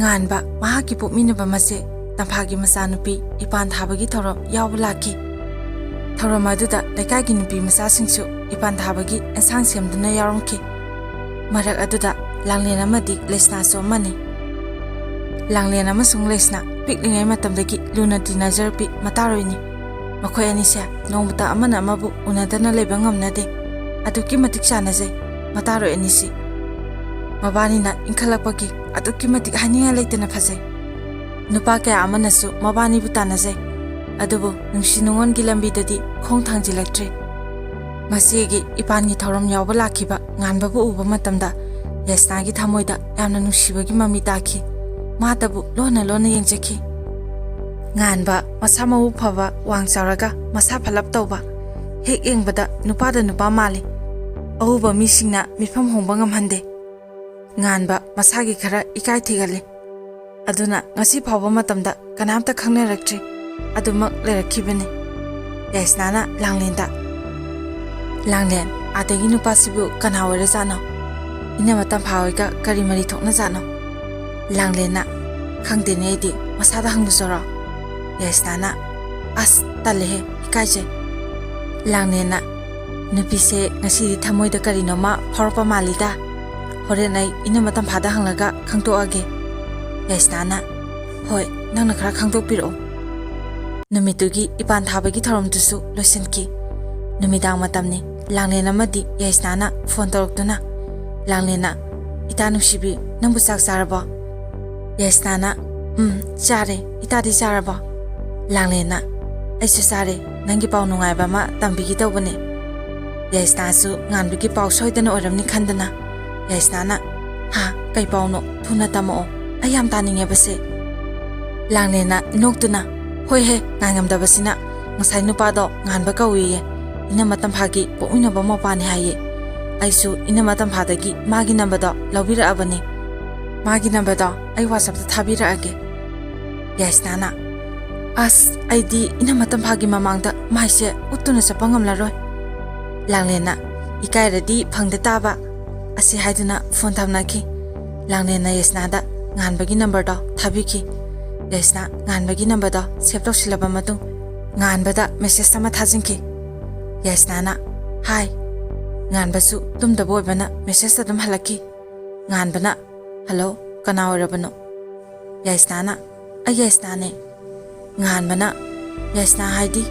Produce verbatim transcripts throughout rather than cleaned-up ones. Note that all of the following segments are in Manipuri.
ꯉꯥꯟꯕ ꯃꯍꯥꯛꯀꯤ ꯄꯣꯛꯃꯤꯟꯅꯕ ꯃꯆꯦ ꯇꯝꯐꯥꯒꯤ ꯃꯆꯥꯅꯨꯄꯤ ꯏꯄꯥꯟ ꯊꯥꯕꯒꯤ ꯊꯧꯔꯝ ꯌꯥꯎꯕ ꯂꯥꯛꯈꯤ꯫ ꯊꯧꯔꯝ ꯑꯗꯨꯗ ꯂꯩꯀꯥꯏꯒꯤ ꯅꯨꯄꯤ ꯃꯆꯥꯁꯤꯡꯁꯨ ꯏꯄꯥꯟ ꯊꯥꯕꯒꯤ ꯑꯦꯟꯁꯥꯡ ꯁꯦꯝꯗꯨꯅ ꯌꯥꯎꯔꯝꯈꯤ꯫ ꯃꯔꯛ ꯑꯗꯨꯗ ꯂꯥꯡꯂꯦꯟ ꯑꯃꯗꯤ ꯂꯩꯁꯅꯥꯁꯨ ꯑꯃꯅꯤ꯫ ꯂꯥꯡꯂꯦꯟ ꯑꯃꯁꯨꯡ ꯂꯩꯁꯅꯥ ꯄꯤꯛꯂꯤꯉꯩ ꯃꯇꯝꯗꯒꯤ ꯂꯨꯅ ꯇꯤꯟꯅꯖꯔꯛꯄꯤ ꯃꯇꯥꯔꯣꯏꯅꯤ꯫ ꯃꯈꯣꯏ ꯑꯅꯤꯁꯦ ꯅꯣꯡꯃꯇ ꯑꯃꯅ ꯑꯃꯕꯨ ꯎꯅꯗꯅ ꯂꯩꯕ ꯉꯝꯅꯗꯦ꯫ ꯑꯗꯨꯛꯀꯤ ꯃꯇꯤꯛ ꯆꯥꯟꯅꯖꯩ ꯃꯇꯥꯔꯣꯏ ꯑꯅꯤꯁꯤ꯫ ꯃꯕꯥꯅꯤꯅ ꯏꯟꯈꯠꯂꯛꯄꯒꯤ ꯑꯗꯨꯛꯀꯤ ꯃꯇꯤꯛ ꯍꯥꯏꯅꯤꯡꯉꯥꯏ ꯂꯩꯇꯅ ꯐꯖꯩ꯫ ꯅꯨꯄꯥ ꯀꯌꯥ ꯑꯃꯅꯁꯨ ꯃꯕꯥꯅꯤꯕꯨ ꯇꯥꯟꯅꯖꯩ꯫ ꯑꯗꯨꯕꯨ ꯅꯨꯡꯁꯤ ꯅꯨꯡꯉꯣꯟꯒꯤ ꯂꯝꯕꯤꯗꯗꯤ ꯈꯣꯡ ꯊꯥꯡꯖꯤꯜꯂꯛꯇ꯭ꯔꯤ꯫ ꯃꯆꯦꯒꯤ ꯏꯄꯥꯟꯒꯤ ꯊꯧꯔꯝ ꯌꯥꯎꯕ ꯂꯥꯛꯈꯤꯕ ꯉꯥꯟꯕꯕꯨ ꯎꯕ ꯃꯇꯝꯗ ꯌꯥꯏꯁꯅꯥꯒꯤ ꯊꯃꯣꯏꯗ ꯌꯥꯝꯅ ꯅꯨꯡꯁꯤꯕꯒꯤ ꯃꯃꯤ ꯇꯥꯈꯤ꯫ ꯃꯥꯇꯕꯨ ꯂꯣꯟꯅ ꯂꯣꯟꯅ ꯌꯦꯡꯖꯈꯤ꯫ ꯉꯥꯟꯕ ꯃꯁꯥ ꯃꯎ ꯐꯕ, ꯋꯥꯡ ꯆꯥꯎꯔꯒ ꯃꯁꯥ ꯐꯂꯞ ꯇꯧꯕ, ꯍꯦꯛ ꯌꯦꯡꯕꯗ ꯅꯨꯄꯥꯗ ꯅꯨꯄꯥ ꯃꯥꯜꯂꯤ꯫ ꯑꯎꯕ ꯃꯤꯁꯤꯡꯅ ꯃꯤꯐꯝ ꯍꯣꯡꯕ ꯉꯝꯍꯟꯗꯦ꯫ ꯉꯥꯟꯕ ꯃꯁꯥꯒꯤ ꯈꯔ ꯏꯀꯥꯏ ꯊꯤꯒꯜꯂꯤ꯫ ꯑꯗꯨꯅ ꯉꯁꯤ ꯐꯥꯎꯕ ꯃꯇꯝꯗ ꯀꯅꯥꯝꯇ ꯈꯪꯅꯔꯛꯇ꯭ꯔꯤ꯫ ꯑꯗꯨꯃꯛ ꯂꯩꯔꯛꯈꯤꯕꯅꯤ꯫ ꯌꯥꯏꯁꯅꯥꯅ ꯂꯥꯡꯂꯦꯟꯗ, "ꯂꯥꯡꯂꯦꯟ, ꯑꯥꯗꯒꯤ ꯅꯨꯄꯥꯁꯤꯕꯨ ꯀꯅꯥ ꯑꯣꯏꯔꯖꯥꯠꯅꯣ? ꯏꯅꯝꯃ ꯇꯝꯐꯥ ꯍꯣꯏꯒ ꯀꯔꯤ ꯃꯔꯤ ꯊꯣꯛꯅꯖꯥꯠꯅꯣ?" ꯂꯥꯡꯂꯦꯟꯅ, "ꯈꯪꯗꯦꯅꯦ ꯑꯩꯗꯤ, ꯃꯁꯥꯗ ꯍꯪꯂꯨꯆꯣꯔꯣ?" ꯌꯥꯏꯁꯅꯥꯅ, "ꯑꯁ, ꯇꯜꯂꯦꯍꯦ, ꯏꯀꯥꯏꯖꯩ꯫" ꯂꯥꯡꯂꯦꯟꯅ, "ꯅꯨꯄꯤꯁꯦ ꯉꯁꯤꯗꯤ ꯊꯃꯣꯏꯗ ꯀꯔꯤꯅꯣꯃ ꯐꯥꯎꯔꯛꯄ ꯃꯥꯜꯂꯤꯗ꯫ ꯍꯣꯔꯦꯟ ꯑꯩ ꯏꯅꯝꯃ ꯇꯝꯐꯥꯗ ꯍꯪꯂꯒ ꯈꯪꯗꯣꯛꯑꯒꯦ꯫" ꯌꯥꯏꯁꯅꯥꯅ, "ꯍꯣꯏ, ꯅꯪꯅ ꯈꯔ ꯈꯪꯗꯣꯛꯄꯤꯔꯛꯑꯣ꯫" ꯅꯨꯃꯤꯠꯇꯨꯒꯤ ꯏꯄꯥꯟ ꯊꯥꯕꯒꯤ ꯊꯧꯔꯝꯗꯨꯁꯨ ꯂꯣꯏꯁꯤꯟꯈꯤ꯫ ꯅꯨꯃꯤꯗꯥꯡ ꯃꯇꯝꯅꯤ꯫ ꯂꯥꯡꯂꯦꯟ ꯑꯃꯗꯤ ꯌꯥꯏꯁꯅꯥꯅ ꯐꯣꯟ ꯇꯧꯔꯛꯇꯨꯅ, ꯂꯥꯡꯂꯦꯟꯅ, "ꯏꯇꯥ ꯅꯨꯡꯁꯤꯕꯤ, ꯅꯪꯕꯨ ꯆꯥꯛ ꯆꯥꯔꯕꯣ?" ꯌꯥꯏꯁꯅꯥꯅ, "ꯎꯝ, ꯆꯥꯔꯦ꯫ ꯏꯇꯥꯗꯤ ꯆꯥꯔꯕꯣ?" ꯂꯥꯡꯂꯦꯟꯅ, "ꯑꯩꯁꯨ ꯆꯥꯔꯦ꯫ ꯅꯪꯒꯤ ꯄꯥꯎ ꯅꯨꯡꯉꯥꯏꯕ ꯑꯃ ꯇꯝꯕꯤꯒꯦ ꯇꯧꯕꯅꯦ꯫" ꯌꯥꯏꯁꯅꯥꯁꯨ ꯉꯥꯟꯕꯒꯤ ꯄꯥꯎ ꯁꯣꯏꯗꯅ ꯑꯣꯏꯔꯝꯅꯤ ꯈꯟꯗꯅ, ꯌꯥꯏꯁꯅꯥꯅ, "ꯍꯥ, ꯀꯩ ꯄꯥꯎꯅꯣ? ꯊꯨꯅ ꯇꯝꯃꯛꯑꯣ꯫ ꯑꯩ ꯌꯥꯝ ꯇꯥꯅꯤꯡꯉꯦꯕꯁꯦ꯫" ꯂꯥꯡꯂꯦꯟꯅ ꯅꯣꯛꯇꯨꯅ, "ꯍꯣꯏꯍꯦ, ꯉꯥꯏꯉꯝꯗꯕꯁꯤꯅ꯫ ꯉꯁꯥꯏ ꯅꯨꯄꯥꯗꯣ ꯉꯥꯟꯕ ꯀꯧꯏꯌꯦ꯫ ꯏꯅꯝꯃ ꯇꯝꯐꯥꯒꯤ ꯄꯣꯛꯃꯤꯟꯅꯕ ꯃꯧꯄꯥꯅꯤ ꯍꯥꯏꯌꯦ꯫ ꯑꯩꯁꯨ ꯏꯅꯝꯃ ꯇꯝꯐꯥꯗꯒꯤ ꯃꯥꯒꯤ ꯅꯝꯕꯔꯗꯣ ꯂꯧꯕꯤꯔꯛꯑꯕꯅꯤ꯫ ꯃꯥꯒꯤ ꯅꯝꯕꯔꯗꯣ ꯑꯩ WhatsApp-ꯇ ꯊꯥꯕꯤꯔꯛꯑꯒꯦ꯫" ꯌꯥꯏꯁꯅꯥꯅ, "ꯑꯁ, ꯑꯩꯗꯤ ꯏꯅꯝꯃ ꯇꯝꯐꯥꯒꯤ ꯃꯃꯥꯡꯗ ꯃꯥꯏꯁꯦ ꯎꯠꯇꯨꯅ ꯆꯠꯄ ꯉꯝꯂꯔꯣꯏ꯫" ꯂꯥꯡꯂꯦꯟꯅ, "ꯏꯀꯥꯏꯔꯗꯤ ꯐꯪꯗ ꯇꯥꯕ꯫" ꯑꯁꯤ ꯍꯥꯏꯗꯨꯅ ꯐꯣꯟ ꯊꯝꯅꯈꯤ꯫ ꯂꯥꯡꯂꯦꯟꯅ ꯌꯥꯏꯁꯅꯥꯗ, ꯉꯥꯟꯕꯒꯤ ꯅꯝꯕꯔꯗꯣ ꯊꯥꯕꯤꯈꯤ꯫ ꯌꯥꯏꯁꯅꯥ ꯉꯥꯟꯕꯒꯤ ꯅꯝꯕꯔꯗꯣ ꯁꯦꯚ ꯇꯧꯁꯤꯜꯂꯕ ꯃꯇꯨꯡ, ꯉꯥꯟꯕꯗ ꯃꯦꯁꯦꯖ ꯑꯃ ꯊꯥꯖꯤꯟꯈꯤ꯫ ꯌꯥꯏꯁꯅꯥꯅ, "ꯍꯥꯏ"꯫ ꯉꯥꯟꯕꯁꯨ ꯇꯨꯝꯗꯕ ꯑꯣꯏꯕꯅ ꯃꯦꯁꯦꯖ ꯑꯗꯨꯝ ꯍꯜꯂꯛꯈꯤ꯫ ꯉꯥꯟꯕꯅ, "ꯍꯜꯂꯣ, ꯀꯅꯥ ꯑꯣꯏꯔꯕꯅꯣ?" ꯌꯥꯏꯁꯅꯥꯅ, "ꯑꯩ ꯌꯥꯏꯁꯅꯥꯅꯦ"꯫ ꯉꯥꯟꯕꯅ, "ꯌꯥꯏꯁꯅꯥ ꯍꯥꯏꯗꯤ?"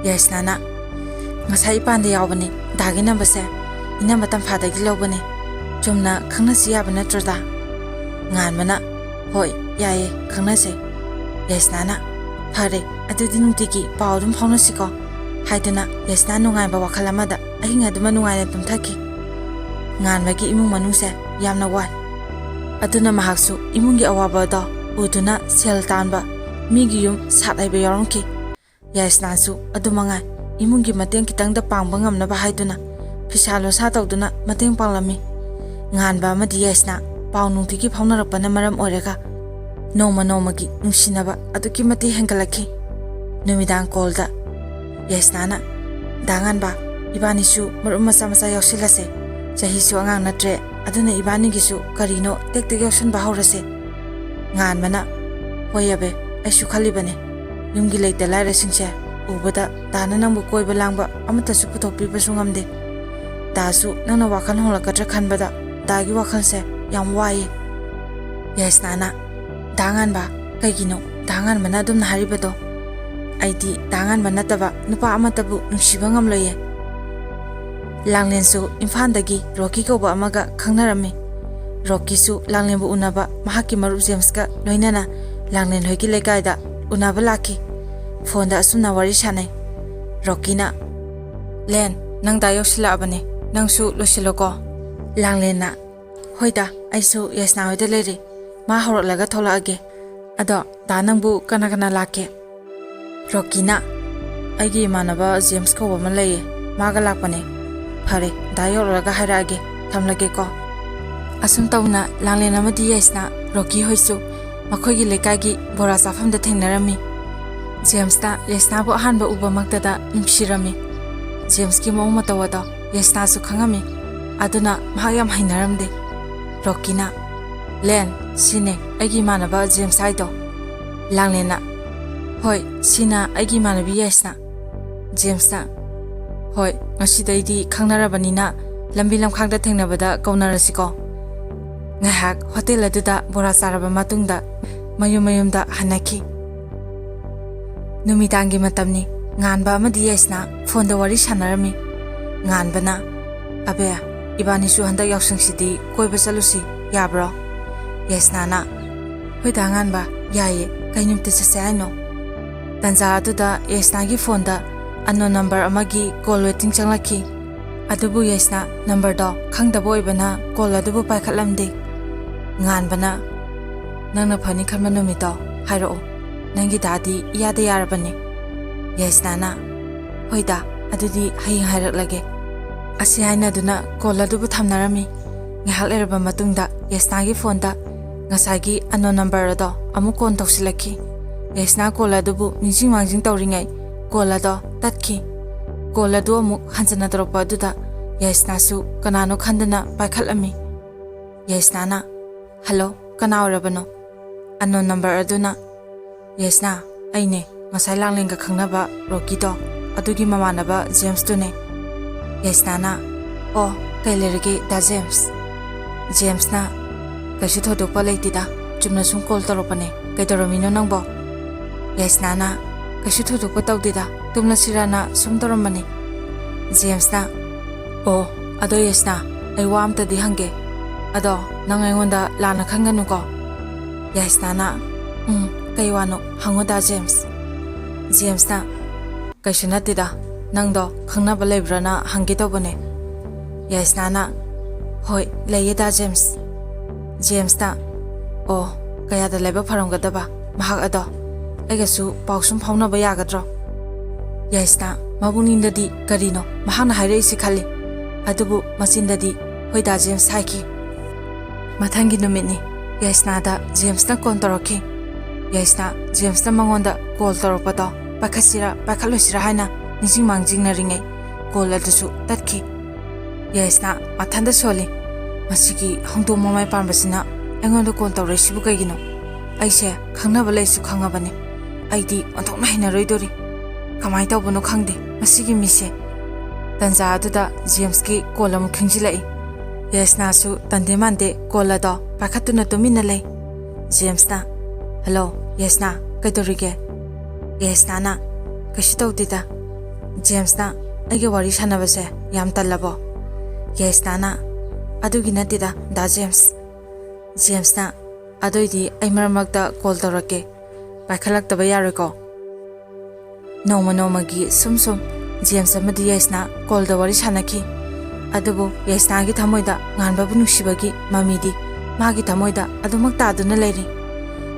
ꯌꯥꯏꯁꯅꯥꯅ, "ꯉꯁꯥꯏ ꯏꯄꯥꯟꯗ ꯌꯥꯎꯕꯅꯦ, ꯗꯥꯒꯤ ꯅꯝꯕꯔꯁꯦ ꯏꯅꯝꯕ ꯇꯝꯐꯥꯗꯒꯤ ꯂꯧꯕꯅꯦ꯫ ꯆꯨꯝꯅ ꯈꯪꯅꯁꯤ ꯌꯥꯕ ꯅꯠꯇ꯭ꯔꯣ, ꯗꯥ?" ꯉꯥꯟꯕꯅ, "ꯍꯣꯏ, ꯌꯥꯏꯌꯦ, ꯈꯪꯅꯁꯦ"꯫ ꯌꯥꯏꯁꯅꯥꯅ, "ꯐꯔꯦ, ꯑꯗꯨꯗꯤ ꯅꯨꯡꯇꯤꯒꯤ ꯄꯥꯎ ꯑꯗꯨꯝ ꯐꯥꯎꯅꯁꯤꯀꯣ" ꯍꯥꯏꯗꯨꯅ ꯌꯥꯏꯁꯅꯥ ꯅꯨꯡꯉꯥꯏꯕ ꯋꯥꯈꯜ ꯑꯃꯗ ꯑꯍꯤꯡ ꯑꯗꯨꯃ ꯅꯨꯡꯉꯥꯏꯅ ꯇꯨꯝꯊꯈꯤ꯫ ꯉꯥꯟꯕꯒꯤ ꯏꯃꯨꯡ ꯃꯅꯨꯡꯁꯦ ꯌꯥꯝꯅ ꯋꯥꯏ꯫ ꯑꯗꯨꯅ ꯃꯍꯥꯛꯁꯨ ꯏꯃꯨꯡꯒꯤ ꯑꯋꯥꯕ ꯑꯗꯣ ꯎꯗꯨꯅ ꯁꯦꯜ ꯇꯥꯟꯕ ꯃꯤꯒꯤ ꯌꯨꯝ ꯁꯥꯠ ꯍꯩꯕ ꯌꯥꯎꯔꯝꯈꯤ꯫ ꯌꯥꯏꯁꯅꯥꯁꯨ ꯑꯗꯨ ꯃꯉꯥꯏ, ꯏꯃꯨꯡꯒꯤ ꯃꯇꯦꯡ ꯈꯤꯇꯪꯗ ꯄꯥꯡꯕ ꯉꯝꯅꯕ ꯍꯥꯏꯗꯨꯅ ꯐꯤꯁꯥ ꯂꯣꯟꯁꯥ ꯇꯧꯗꯨꯅ ꯃꯇꯦꯡ ꯄꯥꯡꯂꯝꯃꯤ꯫ ꯉꯥꯟꯕ ꯑꯃꯗꯤ ꯌꯥꯏꯁꯅꯥ ꯄꯥꯎ ꯅꯨꯡꯇꯤꯒꯤ ꯐꯥꯎꯅꯔꯛꯄꯅ ꯃꯔꯝ ꯑꯣꯏꯔꯒ ꯅꯣꯡꯃ ꯅꯣꯡꯃꯒꯤ ꯅꯨꯡꯁꯤꯅꯕ ꯑꯗꯨꯛꯀꯤ ꯃꯇꯤꯛ ꯍꯦꯟꯒꯠꯂꯛꯈꯤ꯫ ꯅꯨꯃꯤꯗꯥꯡ ꯀꯣꯜꯗ ꯌꯥꯏꯁꯅꯥꯅ, "ꯗꯥ ꯉꯥꯟꯕ, ꯏꯕꯥꯅꯤꯁꯨ ꯃꯔꯨꯞ ꯃꯆꯥ ꯃꯆꯥ ꯌꯥꯎꯁꯤꯜꯂꯁꯦ꯫ ꯆꯍꯤꯁꯨ ꯑꯉꯥꯡ ꯅꯠꯇ꯭ꯔꯦ, ꯑꯗꯨꯅ ꯏꯕꯥꯅꯤꯒꯤꯁꯨ ꯀꯔꯤꯅꯣ ꯇꯦꯛ ꯇꯦꯛ ꯌꯥꯎꯁꯟꯕ ꯍꯧꯔꯁꯦ"꯫ ꯉꯥꯟꯕꯅ, "ꯍꯣꯏ ꯑꯕꯦ, ꯑꯩꯁꯨ ꯈꯜꯂꯤꯕꯅꯦ꯫ ꯌꯨꯝꯒꯤ ꯂꯩꯇ ꯂꯥꯏꯔꯁꯤꯡꯁꯦ ꯎꯕꯗ ꯗꯥꯅ ꯅꯪꯕꯨ ꯀꯣꯏꯕ ꯂꯥꯡꯕ ꯑꯃꯠꯇꯁꯨ ꯄꯨꯊꯣꯛꯄꯤꯕꯁꯨ ꯉꯝꯗꯦ꯫ ꯗꯥꯁꯨ ꯅꯪꯅ ꯋꯥꯈꯜ ꯍꯣꯡꯂꯛꯀꯗ꯭ꯔꯥ ꯈꯟꯕꯗ ꯗꯥꯒꯤ ꯋꯥꯈꯜꯁꯦ ꯌꯥꯝ ꯋꯥꯏꯌꯦ"꯫ ꯌꯥꯏꯁꯅꯥꯅ, "ꯗꯥ ꯉꯥꯟꯕ, ꯀꯩꯒꯤꯅꯣ ꯗꯥ ꯉꯥꯟꯕꯅ ꯑꯗꯨꯝꯅ ꯍꯥꯏꯔꯤꯕꯗꯣ? ꯑꯩꯗꯤ ꯗꯥ ꯉꯥꯟꯕ ꯅꯠꯇꯕ ꯅꯨꯄꯥ ꯑꯃꯠꯇꯕꯨ ꯅꯨꯡꯁꯤꯕ ꯉꯝꯂꯣꯏꯌꯦ"꯫ ꯂꯥꯡꯂꯦꯟꯁꯨ ꯏꯝꯐꯥꯜꯗꯒꯤ ꯔꯣꯀꯤ ꯀꯧꯕ ꯑꯃꯒ ꯈꯪꯅꯔꯝꯃꯤ꯫ ꯔꯣꯀꯤꯁꯨ ꯂꯥꯡꯂꯦꯟꯕꯨ ꯎꯅꯕ ꯃꯍꯥꯛꯀꯤ ꯃꯔꯨꯞ ꯖꯦꯝꯁꯀ ꯂꯣꯏꯅꯅ ꯂꯥꯡꯂꯦꯟ ꯍꯣꯏꯒꯤ ꯂꯩꯀꯥꯏꯗ ꯎꯅꯕ ꯂꯥꯛꯈꯤ꯫ ꯐꯣꯟꯗ ꯑꯁꯨꯝꯅ ꯋꯥꯔꯤ ꯁꯥꯟꯅꯩ꯫ ꯔꯣꯀꯤꯅ, "ꯂꯦꯟ, ꯅꯪ ꯗꯥ ꯌꯧꯁꯤꯜꯂꯛꯑꯕꯅꯦ, ꯅꯪꯁꯨ ꯂꯣꯏꯁꯤꯜꯂꯣꯀꯣ"꯫ ꯂꯥꯡꯂꯦꯟꯅ, "ꯍꯣꯏꯗ, ꯑꯩꯁꯨ ꯌꯥꯏꯁꯅꯥ ꯍꯣꯏꯗ ꯂꯩꯔꯦ, ꯃꯥ ꯍꯧꯔꯛꯂꯒ ꯊꯣꯛꯂꯛꯑꯒꯦ꯫ ꯑꯗꯣ ꯗꯥ, ꯅꯪꯕꯨ ꯀꯅꯥ ꯀꯅꯥ ꯂꯥꯛꯀꯦ?" ꯔꯣꯀꯤꯅ, "ꯑꯩꯒꯤ ꯏꯃꯥꯟꯅꯕ ꯖꯦꯝꯁ ꯀꯧꯕ ꯑꯃ ꯂꯩꯌꯦ, ꯃꯥꯒ ꯂꯥꯛꯄꯅꯦ"꯫ "ꯐꯔꯦ, ꯗꯥ ꯌꯧꯔꯛꯂꯒ ꯍꯥꯏꯔꯛꯑꯒꯦ, ꯊꯝꯂꯒꯦꯀꯣ"꯫ ꯑꯁꯨꯝ ꯇꯧꯅ ꯂꯥꯡꯂꯦꯟ ꯑꯃꯗꯤ ꯌꯥꯏꯁꯅꯥ, ꯔꯣꯀꯤ ꯍꯣꯏꯁꯨ ꯃꯈꯣꯏꯒꯤ ꯂꯩꯀꯥꯏꯒꯤ ꯕꯣꯔꯥ ꯆꯥꯐꯝꯗ ꯊꯦꯡꯅꯔꯝꯃꯤ꯫ ꯖꯦꯝꯁꯅ ꯌꯥꯏꯁꯅꯥꯕꯨ ꯑꯍꯥꯟꯕ ꯎꯕꯃꯛꯇꯗ ꯅꯨꯡꯁꯤꯔꯝꯃꯤ꯫ ꯖꯦꯝꯁꯀꯤ ꯃꯑꯣꯡ ꯃꯇꯧ ꯑꯗꯣ ꯌꯥꯏꯁꯅꯥꯁꯨ ꯈꯪꯉꯝꯃꯤ, ꯑꯗꯨꯅ ꯃꯍꯥꯛ ꯌꯥꯝ ꯍꯩꯅꯔꯝꯗꯦ꯫ ꯔꯣꯀꯤꯅ, "ꯂꯦꯟ, ꯁꯤꯅꯦ ꯑꯩꯒꯤ ꯏꯃꯥꯟꯅꯕ ꯖꯦꯝꯁ ꯍꯥꯏꯗꯣ꯫" ꯂꯥꯡꯂꯦꯟꯅ, "ꯍꯣꯏ, ꯁꯤꯅ ꯑꯩꯒꯤ ꯏꯃꯥꯟꯅꯕꯤ ꯌꯥꯏꯁꯅꯥ꯫" ꯖꯦꯝꯁꯅ, "ꯍꯣꯏ, ꯉꯁꯤꯗꯩꯗꯤ ꯈꯪꯅꯔꯕꯅꯤꯅ ꯂꯝꯕꯤ ꯂꯝꯈꯥꯡꯗ ꯊꯦꯡꯅꯕꯗ ꯀꯧꯅꯔꯁꯤꯀꯣ꯫" ꯉꯥꯏꯍꯥꯛ ꯍꯣꯇꯦꯜ ꯑꯗꯨꯗ ꯕꯣꯔꯥ ꯆꯥꯔꯕ ꯃꯇꯨꯡꯗ ꯃꯌꯨꯝ ꯃꯌꯨꯝꯗ ꯍꯟꯅꯈꯤ꯫ ꯅꯨꯃꯤꯗꯥꯡꯒꯤ ꯃꯇꯝꯅꯤ꯫ ꯉꯥꯟꯕ ꯑꯃꯗꯤ ꯌꯥꯏꯁꯅꯥ ꯐꯣꯟꯗ ꯋꯥꯔꯤ ꯁꯥꯟꯅꯔꯝꯃꯤ꯫ ꯉꯥꯟꯕꯅ, "ꯑꯕꯦ, ꯏꯕꯥꯅꯤꯁꯨ ꯍꯟꯗꯛ ꯌꯥꯎꯁꯪꯁꯤꯗꯤ ꯀꯣꯏꯕ ꯆꯠꯂꯨꯁꯤ, ꯌꯥꯕ꯭ꯔꯣ?" ꯌꯥꯏꯁꯅꯥꯅ, "ꯍꯣꯏꯗ ꯉꯥꯟꯕ, ꯌꯥꯏꯌꯦ, ꯀꯩ ꯅꯨꯃꯤꯠꯇ ꯆꯠꯁꯦ ꯍꯥꯏꯅꯣ?" ꯇꯟꯖꯥ ꯑꯗꯨꯗ ꯌꯥꯏꯁꯅꯥꯒꯤ ꯐꯣꯟꯗ unknown number ꯑꯃꯒꯤ call waiting ꯆꯪꯂꯛꯈꯤ꯫ ꯑꯗꯨꯕꯨ ꯌꯥꯏꯁꯅꯥ numberꯗꯣ ꯈꯪꯗꯕ ꯑꯣꯏꯕꯅ call ꯑꯗꯨꯕꯨ ꯄꯥꯏꯈꯠꯂꯝꯗꯦ꯫ ꯉꯥꯟꯕꯅ, "ꯅꯪꯅ ꯐꯅꯤ ꯈꯟꯕ ꯅꯨꯃꯤꯠꯇꯣ ꯍꯥꯏꯔꯛꯑꯣ, ꯅꯪꯒꯤ ꯗꯥꯗꯤ ꯏꯌꯥꯗ ꯌꯥꯔꯕꯅꯤ꯫" ꯌꯥꯏꯁꯅꯥꯅ, "ꯍꯣꯏꯗ, ꯑꯗꯨꯗꯤ ꯍꯌꯦꯡ ꯍꯥꯏꯔꯛꯂꯒꯦ꯫" ꯑꯁꯤ ꯍꯥꯏꯅꯗꯨꯅ call ꯑꯗꯨꯕꯨ ꯊꯝꯅꯔꯝꯃꯤ꯫ ꯉꯥꯏꯍꯥꯛ ꯂꯩꯔꯕ ꯃꯇꯨꯡꯗ ꯌꯥꯏꯁꯅꯥꯒꯤ ꯐꯣꯟꯗ ꯉꯁꯥꯏꯒꯤ unknown number ꯑꯗꯣ ꯑꯃꯨꯛ call ꯇꯧꯁꯤꯜꯂꯛꯈꯤ꯫ ꯌꯥꯏꯁꯅꯥ call ꯑꯗꯨꯕꯨ ꯅꯤꯡꯁꯤꯡ ꯃꯥꯡꯖꯤꯡ ꯇꯧꯔꯤꯉꯩ call ꯑꯗꯣ ꯇꯠꯈꯤ꯫ Call ꯑꯗꯨ ꯑꯃꯨꯛ ꯍꯟꯖꯟꯅ ꯇꯧꯔꯛꯄ ꯑꯗꯨꯗ ꯌꯥꯏꯁꯅꯥꯁꯨ ꯀꯅꯥꯅꯣ ꯈꯟꯗꯨꯅ ꯄꯥꯏꯈꯠꯂꯝꯃꯤ꯫ ꯌꯥꯏꯁꯅꯥꯅ, "ꯍꯜꯂꯣ, ꯀꯅꯥ ꯑꯣꯏꯔꯕꯅꯣ?" Unknown number ꯑꯗꯨꯅ, "ꯌꯥꯏꯁꯅꯥ, ꯑꯩꯅꯦ, ꯉꯁꯥꯏ ꯂꯥꯡꯂꯦꯟꯒ ꯈꯪꯅꯕ ꯔꯣꯀꯤꯗꯣ, ꯑꯗꯨꯒꯤ ꯃꯃꯥꯟꯅꯕ ꯖꯦꯝꯁꯇꯨꯅꯦ꯫" ꯌꯥꯏꯁꯅꯥꯅ, "ꯑꯣ, ꯀꯩ ꯂꯩꯔꯒꯦ ꯗꯥ ꯖꯦꯝꯁ?" ꯖꯦꯝꯁꯅ, "ꯀꯩꯁꯨ ꯊꯣꯏꯗꯣꯛꯄ ꯂꯩꯇꯦꯗ, ꯆꯨꯝꯅ ꯁꯨꯝ call ꯇꯧꯔꯛꯄꯅꯦ꯫ ꯀꯩꯗꯧꯔꯝꯃꯤꯅꯣ ꯅꯪꯕꯣ?" ꯌꯥꯏꯁꯅꯥꯅ, "ꯀꯩꯁꯨ ꯊꯣꯏꯗꯣꯛꯄ ꯇꯧꯗꯦꯗ, ꯇꯨꯝꯂꯁꯤꯔꯅ ꯁꯨꯝ ꯇꯧꯔꯝꯕꯅꯤ꯫" ꯖꯦꯝꯁꯅ, "ꯑꯣ, ꯑꯗꯣ ꯌꯥꯏꯁꯅꯥ, ꯑꯩ ꯋꯥ ꯑꯝꯇꯗꯤ ꯍꯪꯒꯦ꯫ ꯑꯗꯣ ꯅꯪ ꯑꯩꯉꯣꯟꯗ ꯂꯥꯟꯅ ꯈꯟꯒꯅꯨꯀꯣ꯫" ꯌꯥꯏꯁꯅꯥꯅ, "ꯎꯝ, ꯀꯩ ꯋꯥꯅꯣ? ꯍꯪꯉꯨ ꯗꯥ ꯖꯦꯝꯁ꯫" ꯖꯦꯝꯁꯅ, "ꯀꯩꯁꯨ ꯅꯠꯇꯦꯗ, ꯅꯪꯗꯣ ꯈꯪꯅꯕ ꯂꯩꯕ꯭ꯔꯥꯅ ꯍꯪꯒꯦ ꯇꯧꯕꯅꯦ꯫" ꯌꯥꯏꯁꯅꯥꯅ, "ꯍꯣꯏ, ꯂꯩꯌꯦ ꯗꯥ ꯖꯦꯝꯁ꯫" ꯖꯦꯝꯁꯅ, "ꯑꯣ, ꯀꯌꯥꯗ ꯂꯥꯏꯕꯛ ꯐꯔꯝꯒꯗꯕ ꯃꯍꯥꯛ ꯑꯗꯣ꯫ ꯑꯩꯒꯁꯨ ꯄꯥꯎ ꯁꯨꯝ ꯐꯥꯎꯅꯕ ꯌꯥꯒꯗ꯭ꯔꯣ?" ꯌꯥꯏꯁꯅꯥ ꯃꯕꯨꯛꯅꯤꯡꯗꯗꯤ ꯀꯔꯤꯅꯣ ꯃꯍꯥꯛꯅ ꯍꯥꯏꯔꯛꯏꯁꯤ ꯈꯜꯂꯤ꯫ ꯑꯗꯨꯕꯨ ꯃꯆꯤꯟꯗꯗꯤ "ꯍꯣꯏ ꯗꯥ ꯖꯦꯝꯁ" ꯍꯥꯏꯈꯤ꯫ ꯃꯊꯪꯒꯤ ꯅꯨꯃꯤꯠꯅꯤ꯫ ꯌꯥꯏꯁꯅꯥꯗ ꯖꯦꯝꯁꯅ call ꯇꯧꯔꯛꯈꯤ꯫ ꯌꯥꯏꯁꯅꯥ ꯖꯦꯝꯁꯅ ꯃꯉꯣꯟꯗ call ꯇꯧꯔꯛꯄꯗꯣ ꯄꯥꯏꯈꯠꯁꯤꯔꯥ ꯄꯥꯏꯈꯠꯂꯣꯏꯁꯤꯔꯥ ꯍꯥꯏꯅ ꯅꯤꯡꯁꯤꯡ ꯃꯥꯡꯖꯤꯡꯅꯔꯤꯉꯩ call ꯑꯗꯨꯁꯨ ꯇꯠꯈꯤ꯫ ꯌꯥꯏꯁꯅꯥ ꯃꯊꯟꯇ ꯁꯣꯜꯂꯤ꯫ "ꯃꯁꯤꯒꯤ ꯍꯧꯗꯣꯡ ꯃꯃꯥꯏ ꯄꯥꯟꯕꯁꯤꯅ ꯑꯩꯉꯣꯟꯗ ꯀꯣꯜ ꯇꯧꯔꯛꯏꯁꯤꯕꯨ ꯀꯩꯒꯤꯅꯣ? ꯑꯩꯁꯦ ꯈꯪꯅꯕ ꯂꯩꯁꯨ ꯈꯪꯉꯕꯅꯤ꯫ ꯑꯩꯗꯤ ꯑꯣꯟꯊꯣꯛꯅ ꯍꯩꯅꯔꯣꯏꯗꯣꯔꯤ꯫ ꯀꯃꯥꯏꯅ ꯇꯧꯕꯅꯣ ꯈꯪꯗꯦ ꯃꯁꯤꯒꯤ ꯃꯤꯁꯦ꯫ ꯇꯟꯖꯥ ꯑꯗꯨꯗ ꯖꯦꯝꯁꯀꯤ ꯀꯣꯜ ꯑꯃꯨꯛ ꯈꯤꯡꯖꯤꯜꯂꯛꯏ꯫ ꯌꯥꯏꯁꯅꯥꯁꯨ ꯇꯟꯗꯦ ꯃꯥꯟꯗꯦ ꯀꯣꯜ ꯑꯗꯣ ꯄꯥꯏꯈꯠꯇꯨꯅ ꯇꯨꯃꯤꯟꯅ ꯂꯩ꯫ ꯖꯦꯝꯁꯅ, "ꯍꯜꯂꯣ, ꯌꯥꯏꯁꯅꯥ, ꯀꯩꯗꯧꯔꯤꯒꯦ?" ꯌꯥꯏꯁꯅꯥꯅ, "ꯀꯩꯁꯨ ꯇꯧꯗꯦꯗ꯫" ꯖꯦꯝꯁꯅ, "ꯑꯩꯒ ꯋꯥꯔꯤ ꯁꯥꯟꯅꯕꯁꯦ ꯌꯥꯝ ꯇꯜꯂꯕꯣ?" ꯌꯥꯏꯁꯅꯥꯅ, "ꯑꯗꯨꯒꯤ ꯅꯠꯇꯦꯗ, ꯗꯥ ꯖꯦꯝꯁ꯫" ꯖꯦꯝꯁꯅ, "ꯑꯗꯨꯏꯗꯤ ꯑꯩ ꯃꯔꯛ ꯃꯔꯛꯇ ꯀꯣꯜ ꯇꯧꯔꯛꯀꯦ꯫ ꯄꯥꯏꯈꯠꯂꯛꯇꯕ ꯌꯥꯔꯣꯏꯀꯣ?" ꯅꯣꯡꯃ ꯅꯣꯡꯃꯒꯤ ꯁꯨꯝ ꯁꯨꯝ ꯖꯦꯝꯁ ꯑꯃꯗꯤ ꯌꯥꯏꯁꯅꯥ ꯀꯣꯜꯗ ꯋꯥꯔꯤ ꯁꯥꯟꯅꯈꯤ꯫ ꯑꯗꯨꯕꯨ ꯌꯥꯏꯁꯅꯥꯒꯤ ꯊꯃꯣꯏꯗ ꯉꯥꯟꯕꯕꯨ ꯅꯨꯡꯁꯤꯕꯒꯤ ꯃꯃꯤꯗꯤ ꯃꯥꯒꯤ ꯊꯃꯣꯏꯗ ꯑꯗꯨꯃꯛ ꯇꯥꯗꯨꯅ ꯂꯩꯔꯤ꯫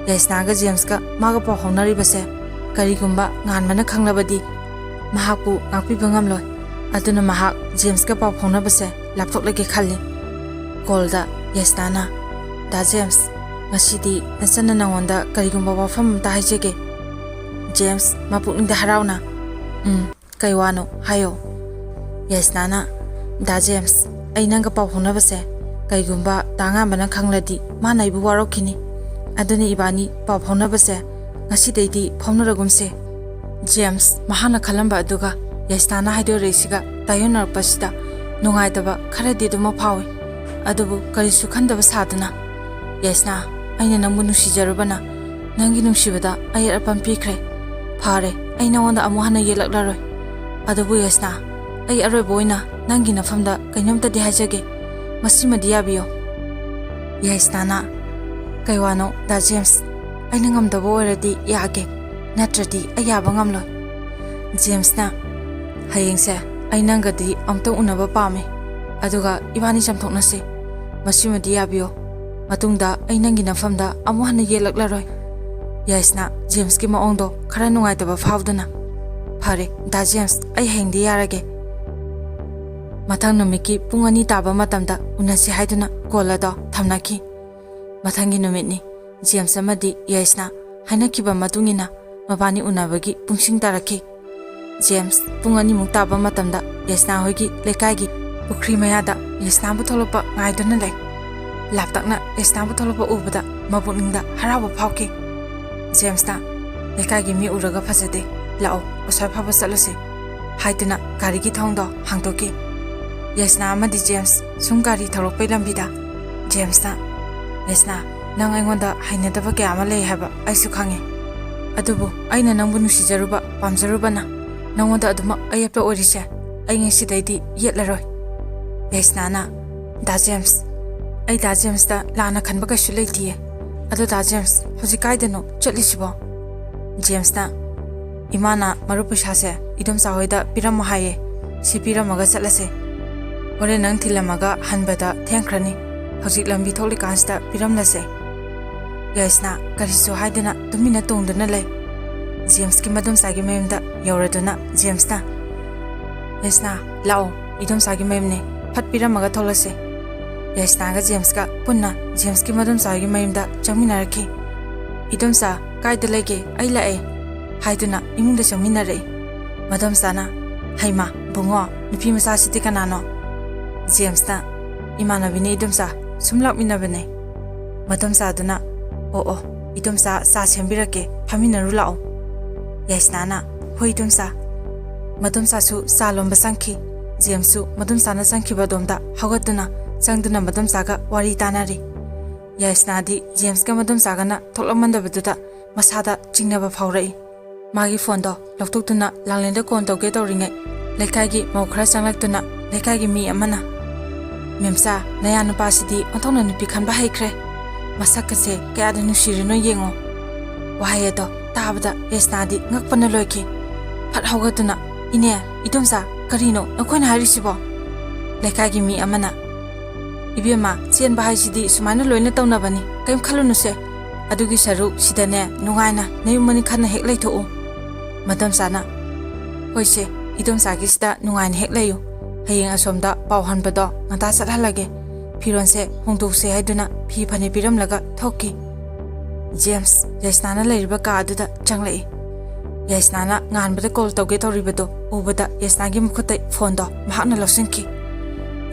ꯌꯥꯏꯁꯅꯥꯒ ꯖꯦꯝꯁꯀ ꯃꯥꯒ ꯄꯥꯎ ꯐꯥꯎꯅꯔꯤꯕꯁꯦ ꯀꯔꯤꯒꯨꯝꯕ ꯉꯥꯟꯕꯅ ꯈꯪꯂꯕꯗꯤ ꯃꯍꯥꯛꯄꯨ ꯉꯥꯛꯄꯤꯕ ꯉꯝꯂꯣꯏ꯫ ꯑꯗꯨꯅ ꯃꯍꯥꯛ ꯖꯦꯝꯁꯀ ꯄꯥꯎ ꯐꯥꯎꯅꯕꯁꯦ ꯂꯥꯞꯊꯣꯛꯂꯒꯦ ꯈꯜꯂꯤ꯫ ꯀꯣꯜꯗ ꯌꯥꯏꯁꯅꯥꯅ, "ꯗꯥ ꯖꯦꯝꯁ, ꯉꯁꯤꯗꯤ ꯅꯆꯟꯅ ꯅꯉꯣꯟꯗ ꯀꯔꯤꯒꯨꯝꯕ ꯋꯥꯐꯝ ꯑꯃꯇ ꯍꯥꯏꯖꯒꯦ꯫" ꯖꯦꯝꯁ ꯃꯄꯨꯛꯅꯤꯡꯗ ꯍꯔꯥꯎꯅ, "ꯎꯝ, ꯀꯩ ꯋꯥꯅꯣ? ꯍꯥꯏꯌꯣ꯫" ꯌꯥꯏꯁꯅꯥꯅ, "ꯗꯥ ꯖꯦꯝꯁ, ꯑꯩ ꯅꯪꯒ ꯄꯥꯎ ꯐꯥꯎꯅꯕꯁꯦ ꯀꯩꯒꯨꯝꯕ ꯗꯥ ꯉꯥꯟꯕꯅ ꯈꯪꯂꯗꯤ ꯃꯥꯅ ꯑꯩꯕꯨ ꯋꯥꯔꯧꯈꯤꯅꯤ꯫ ꯑꯗꯨꯅ ꯏꯕꯥꯅꯤ ꯄꯥꯎ ꯐꯥꯎꯅꯕꯁꯦ ꯉꯁꯤꯗꯩꯗꯤ ꯐꯥꯎꯅꯔꯒꯨꯝꯁꯦ꯫" ꯖꯦꯝꯁ ꯃꯍꯥꯛꯅ ꯈꯜꯂꯝꯕ ꯑꯗꯨꯒ ꯌꯥꯏꯁꯅꯥꯅ ꯍꯥꯏꯗꯣꯔꯛꯏꯁꯤꯒ ꯇꯥꯏꯌꯣꯟꯅꯔꯛꯄꯁꯤꯗ ꯅꯨꯡꯉꯥꯏꯇꯕ ꯈꯔꯗꯤ ꯑꯗꯨꯃꯛ ꯐꯥꯎꯏ꯫ ꯑꯗꯨꯕꯨ ꯀꯔꯤꯁꯨ ꯈꯟꯗꯕ ꯁꯥꯗꯨꯅ, "ꯌꯥꯏꯁꯅꯥ, ꯑꯩꯅ ꯅꯪꯕꯨ ꯅꯨꯡꯁꯤꯖꯔꯨꯕꯅ ꯅꯪꯒꯤ ꯅꯨꯡꯁꯤꯕꯗ ꯑꯌꯦꯠ ꯑꯄꯟ ꯄꯤꯈ꯭ꯔꯦ꯫ ꯐꯔꯦ, ꯑꯩ ꯅꯉꯣꯟꯗ ꯑꯃꯨꯛ ꯍꯟꯅ ꯌꯦꯛꯂꯛꯂꯔꯣꯏ꯫ ꯑꯗꯨꯕꯨ ꯌꯥꯏꯁꯅꯥ, ꯑꯩ ꯑꯔꯣꯏꯕ ꯑꯣꯏꯅ ꯅꯪꯒꯤ ꯅꯐꯝꯗ ꯀꯩꯅꯣꯝꯇꯗꯤ ꯍꯥꯏꯖꯒꯦ꯫ ꯃꯁꯤꯃꯗꯤ ꯌꯥꯕꯤꯌꯣ꯫" ꯌꯥꯏꯁꯅꯥꯅ, "ꯀꯩ ꯋꯥꯅꯣ, ꯗꯥ ꯖꯦꯝꯁ? ꯑꯩꯅ ꯉꯝꯗꯕ ꯑꯣꯏꯔꯗꯤ ꯌꯥꯒꯦ, ꯅꯠꯇ꯭ꯔꯗꯤ ꯑꯩ ꯌꯥꯕ ꯉꯝꯂꯣꯏ꯫" ꯖꯦꯝꯁꯅ, "ꯍꯌꯦꯡꯁꯦ ꯑꯩ ꯅꯪꯒꯗꯤ ꯑꯃꯨꯛꯇꯪ ꯎꯅꯕ ꯄꯥꯝꯃꯤ, ꯑꯗꯨꯒ ꯏꯕꯥꯅꯤ ꯆꯝꯊꯣꯛꯅꯁꯤ꯫ ꯃꯁꯤꯃꯗꯤ ꯌꯥꯕꯤꯌꯣ꯫ ꯃꯇꯨꯡꯗ ꯑꯩ ꯅꯪꯒꯤ ꯅꯐꯝꯗ ꯑꯃꯨꯛ ꯍꯟꯅ ꯌꯦꯛꯂꯛꯂꯔꯣꯏ꯫" ꯌꯥꯏꯁꯅꯥ ꯖꯦꯝꯁꯀꯤ ꯃꯑꯣꯡꯗꯣ ꯈꯔ ꯅꯨꯡꯉꯥꯏꯇꯕ ꯐꯥꯎꯗꯨꯅ, "ꯐꯔꯦ, ꯗꯥ ꯖꯦꯝꯁ, ꯑꯩ ꯍꯌꯦꯡꯗꯤ ꯌꯥꯔꯒꯦ꯫" ꯃꯊꯪ ꯅꯨꯃꯤꯠꯀꯤ ꯄꯨꯡ ꯑꯅꯤ ꯇꯥꯕ ꯃꯇꯝꯗ ꯎꯅꯁꯤ ꯍꯥꯏꯗꯨꯅ ꯀꯣꯜ ꯑꯗꯣ ꯊꯝꯅꯈꯤ꯫ ꯃꯊꯪꯒꯤ ꯅꯨꯃꯤꯠꯅꯤ꯫ ꯖꯦꯝꯁ ꯑꯃꯗꯤ ꯌꯥꯏꯁꯅꯥ ꯍꯥꯏꯅꯈꯤꯕ ꯃꯇꯨꯡ ꯏꯟꯅ ꯃꯕꯥꯅꯤ ꯎꯅꯕꯒꯤ ꯄꯨꯡꯁꯤꯡ ꯇꯥꯔꯛꯈꯤ꯫ ꯖꯦꯝꯁ ꯄꯨꯡ ꯑꯅꯤꯃꯨꯛ ꯇꯥꯕ ꯃꯇꯝꯗ ꯌꯥꯏꯁꯅꯥ ꯍꯣꯏꯒꯤ ꯂꯩꯀꯥꯏꯒꯤ ꯄꯨꯈ꯭ꯔꯤ ꯃꯌꯥꯗ ꯌꯥꯏꯁꯅꯥꯕꯨ ꯊꯣꯛꯂꯛꯄ ꯉꯥꯏꯗꯨꯅ ꯂꯩ꯫ ꯂꯥꯞꯇꯛꯅ ꯌꯥꯏꯁꯅꯥꯕꯨ ꯊꯣꯛꯂꯛꯄ ꯎꯕꯗ ꯃꯄꯨꯛꯅꯤꯡꯗ ꯍꯔꯥꯎꯕ ꯐꯥꯎꯈꯤ꯫ ꯖꯦꯝꯁꯅ, "ꯂꯩꯀꯥꯏꯒꯤ ꯃꯤ ꯎꯔꯒ ꯐꯖꯗꯦ, ꯂꯥꯛꯑꯣ, ꯑꯁ꯭ꯋꯥꯏ ꯐꯥꯎꯕ ꯆꯠꯂꯁꯤ" ꯍꯥꯏꯗꯨꯅ ꯒꯥꯔꯤꯒꯤ ꯊꯣꯡꯗꯣ ꯍꯥꯡꯗꯣꯛꯈꯤ꯫ ꯌꯥꯏꯁꯅꯥ ꯑꯃꯗꯤ ꯖꯦꯝꯁ ꯁꯨꯝ ꯒꯥꯔꯤ ꯊꯧꯔꯛꯄꯩ ꯂꯝꯕꯤꯗ ꯖꯦꯝꯁꯅ, "ꯌꯥꯏꯁꯅꯥ, ꯅꯪ ꯑꯩꯉꯣꯟꯗ ꯍꯩꯅꯗꯕ ꯀꯌꯥ ꯑꯃ ꯂꯩ ꯍꯥꯏꯕ ꯑꯩꯁꯨ ꯈꯪꯉꯤ꯫ ꯑꯗꯨꯕꯨ ꯑꯩꯅ ꯅꯪꯕꯨ ꯅꯨꯡꯁꯤꯖꯔꯨꯕ, ꯄꯥꯝꯖꯔꯨꯕꯅ ꯅꯪꯉꯣꯟꯗ ꯑꯗꯨꯃꯛ ꯑꯌꯦꯠꯄ ꯑꯣꯏꯔꯤꯁꯦ ꯑꯩ ꯉꯁꯤꯗꯩꯗꯤ ꯌꯦꯠꯂꯔꯣꯏ"꯫ ꯌꯥꯏꯁꯅꯥꯅ, "ꯗꯥ ꯖꯦꯝꯁ, ꯑꯩ ꯗꯥ ꯖꯦꯝꯁꯇ ꯂꯥꯟꯅ ꯈꯟꯕ ꯀꯩꯁꯨ ꯂꯩꯇꯤꯌꯦ꯫ ꯑꯗꯣ ꯗꯥ ꯖꯦꯝꯁ, ꯍꯧꯖꯤꯛ ꯀꯥꯏꯗꯅꯣ ꯆꯠꯂꯤꯁꯤꯕꯣ?" ꯖꯦꯝꯁꯅ, "ꯏꯃꯥꯅ ꯃꯔꯨꯞ ꯄꯩꯁꯥꯁꯦ ꯏꯗꯣꯝꯆꯥ ꯍꯣꯏꯗ ꯄꯤꯔꯝꯃꯣ ꯍꯥꯏꯌꯦ, ꯁꯤ ꯄꯤꯔꯝꯃꯒ ꯆꯠꯂꯁꯦ꯫ ꯍꯣꯔꯦꯟ ꯅꯪ ꯊꯤꯜꯂꯝꯃꯒ ꯍꯟꯕꯗ ꯊꯦꯡꯈ꯭ꯔꯅꯤ꯫ ꯍꯧꯖꯤꯛ ꯂꯝꯕꯤ ꯊꯣꯛꯂꯤꯀꯥꯟꯁꯤꯗ ꯄꯤꯔꯝꯂꯁꯦ"꯫ ꯌꯥꯏꯁꯅꯥ ꯀꯔꯤꯁꯨ ꯍꯥꯏꯗꯅ ꯇꯨꯃꯤꯟꯅ ꯇꯣꯡꯗꯨꯅ ꯂꯩ꯫ ꯖꯦꯝꯁꯀꯤ ꯃꯗꯣꯝꯆꯥꯒꯤ ꯃꯌꯨꯝꯗ ꯌꯧꯔꯗꯨꯅ ꯖꯦꯝꯁꯅ, "ꯌꯥꯏꯁꯅꯥ, ꯂꯥꯛꯑꯣ, ꯏꯗꯣꯝꯆꯥꯒꯤ ꯃꯌꯨꯝꯅꯦ, ꯐꯠ ꯄꯤꯔꯝꯃꯒ ꯊꯣꯛꯂꯁꯦ"꯫ ꯌꯥꯏꯁꯅꯥꯒ ꯖꯦꯝꯁꯀ ꯄꯨꯟꯅ ꯖꯦꯝꯁꯀꯤ ꯃꯗꯣꯝꯆꯥꯒꯤ ꯃꯌꯨꯝꯗ ꯆꯪꯃꯤꯟꯅꯔꯛꯈꯤ꯫ "ꯏꯗꯣꯝꯆꯥ, ꯀꯥꯏꯗ ꯂꯩꯒꯦ? ꯑꯩ ꯂꯥꯛꯑꯦ" ꯍꯥꯏꯗꯨꯅ ꯏꯃꯨꯡꯗ ꯆꯪꯃꯤꯟꯅꯔꯛꯏ꯫ ꯃꯗꯣꯝꯆꯥꯅ, "ꯍꯩꯃꯥ, ꯕꯨꯡꯉꯣ, ꯅꯨꯄꯤ ꯃꯆꯥꯁꯤꯗꯤ ꯀꯅꯥꯅꯣ?" ꯖꯦꯝꯁꯅ, "ꯏꯃꯥꯟꯅꯕꯤꯅꯦ ꯏꯗꯣꯝꯆꯥ, ꯁꯨꯝ ꯂꯥꯛꯃꯤꯟꯅꯕꯅꯦ"꯫ ꯃꯗꯣꯝꯆꯥꯗꯨꯅ, "ꯑꯣ ꯑꯣ, ꯏꯗꯣꯝꯆꯥ, ꯆꯥ ꯁꯦꯝꯕꯤꯔꯛꯀꯦ, ꯐꯝꯃꯤꯟꯅꯔꯨ ꯂꯥꯛꯑꯣ"꯫ ꯌꯥꯏꯁꯅꯥꯅ, "ꯍꯣꯏ ꯏꯗꯣꯝꯆꯥ"꯫ ꯃꯗꯣꯝꯆꯥꯁꯨ ꯆꯥ ꯂꯣꯟꯕ ꯆꯪꯈꯤ꯫ ꯖꯦꯝꯁꯁꯨ ꯃꯗꯣꯝꯆꯥꯅ ꯆꯪꯈꯤꯕ ꯑꯗꯣꯝꯗ ꯍꯧꯒꯠꯇꯨꯅ ꯆꯪꯗꯨꯅ ꯃꯗꯣꯝꯆꯥꯒ ꯋꯥꯔꯤ ꯇꯥꯅꯔꯤ꯫ ꯌꯥꯏꯁꯅꯥꯗꯤ ꯖꯦꯝꯁꯀ ꯃꯗꯣꯝꯆꯥꯒꯅ ꯊꯣꯛꯂꯛꯃꯟꯗꯕꯗꯨꯗ ꯃꯁꯥꯗ ꯆꯤꯡꯅꯕ ꯐꯥꯎꯔꯛꯏ꯫ ꯃꯥꯒꯤ ꯐꯣꯟꯗꯣ ꯂꯧꯊꯣꯛꯇꯨꯅ ꯂꯥꯡꯂꯦꯟꯗ ꯀꯣꯜ ꯇꯧꯒꯦ ꯇꯧꯔꯤꯉꯩ, ꯂꯩꯀꯥꯏꯒꯤ ꯃꯧ ꯈꯔ ꯆꯪꯂꯛꯇꯨꯅ ꯂꯩꯀꯥꯏꯒꯤ ꯃꯤ ꯑꯃꯅ, "ꯃꯦꯝꯆꯥ, ꯅꯌꯥ ꯅꯨꯄꯥꯁꯤꯗꯤ ꯑꯣꯟꯊꯣꯛꯅ ꯅꯨꯄꯤ ꯈꯟꯕ ꯍꯩꯈ꯭ꯔꯦ꯫ ꯃꯁꯛꯀꯁꯦ ꯀꯌꯥꯗ ꯅꯨꯡꯁꯤꯔꯤꯅꯣ ꯌꯦꯡꯉꯣ"꯫ ꯋꯥꯍꯩ ꯑꯗꯣ ꯇꯥꯕꯗ ꯌꯥꯏꯁꯅꯥꯗꯤ ꯉꯛꯄꯅ ꯂꯣꯏꯈꯤ꯫ ꯐꯠ ꯍꯧꯒꯠꯇꯨꯅ, "ꯏꯅꯦ, ꯏꯗꯣꯝꯆꯥ, ꯀꯔꯤꯅꯣ ꯅꯈꯣꯏꯅ ꯍꯥꯏꯔꯤꯁꯤꯕꯣ?" ꯂꯩꯀꯥꯏꯒꯤ ꯃꯤ ꯑꯃꯅ, "ꯏꯕꯦꯝꯃ, ꯆꯦꯟꯕ ꯍꯥꯏꯁꯤꯗꯤ ꯁꯨꯃꯥꯏꯅ ꯂꯣꯏꯅ ꯇꯧꯅꯕꯅꯤ, ꯀꯔꯤꯝ ꯈꯜꯂꯨꯅꯨꯁꯦ꯫ ꯑꯗꯨꯒꯤ ꯁꯔꯨꯛ ꯁꯤꯗꯅꯦ ꯅꯨꯡꯉꯥꯏꯅ ꯅꯌꯨꯝ ꯃꯅꯤꯡ ꯈꯟꯅ ꯍꯦꯛ ꯂꯩꯊꯣꯛꯎ"꯫ ꯃꯗꯣꯝꯆꯥꯅ, "ꯍꯣꯏꯁꯦ, ꯏꯗꯣꯝꯆꯥꯒꯤꯁꯤꯗ ꯅꯨꯡꯉꯥꯏꯅ ꯍꯦꯛ ꯂꯩꯌꯨ꯫ ꯍꯌꯦꯡ ꯑꯁꯣꯝꯗ ꯄꯥꯎ ꯍꯟꯕꯗꯣ ꯉꯟꯇꯥ ꯆꯠꯍꯜꯂꯒꯦ꯫ ꯐꯤꯔꯣꯟꯁꯦ ꯍꯣꯡꯗꯣꯛꯁꯦ" ꯍꯥꯏꯗꯨꯅ ꯐꯤ ꯐꯅꯦꯛ ꯄꯤꯔꯝꯂꯒ ꯊꯣꯛꯈꯤ꯫ ꯖꯦꯝꯁ ꯌꯥꯏꯁꯅꯥꯅ ꯂꯩꯔꯤꯕ ꯀꯥ ꯑꯗꯨꯗ ꯆꯪꯂꯛꯏ꯫ ꯌꯥꯏꯁꯅꯥꯅ ꯉꯥꯟꯕꯗ ꯀꯣꯜ ꯇꯧꯒꯦ ꯇꯧꯔꯤꯕꯗꯣ ꯎꯕꯗ ꯌꯥꯏꯁꯅꯥꯒꯤ ꯃꯈꯨꯠꯇ ꯐꯣꯟꯗꯣ ꯃꯍꯥꯛꯅ ꯂꯧꯁꯤꯟꯈꯤ꯫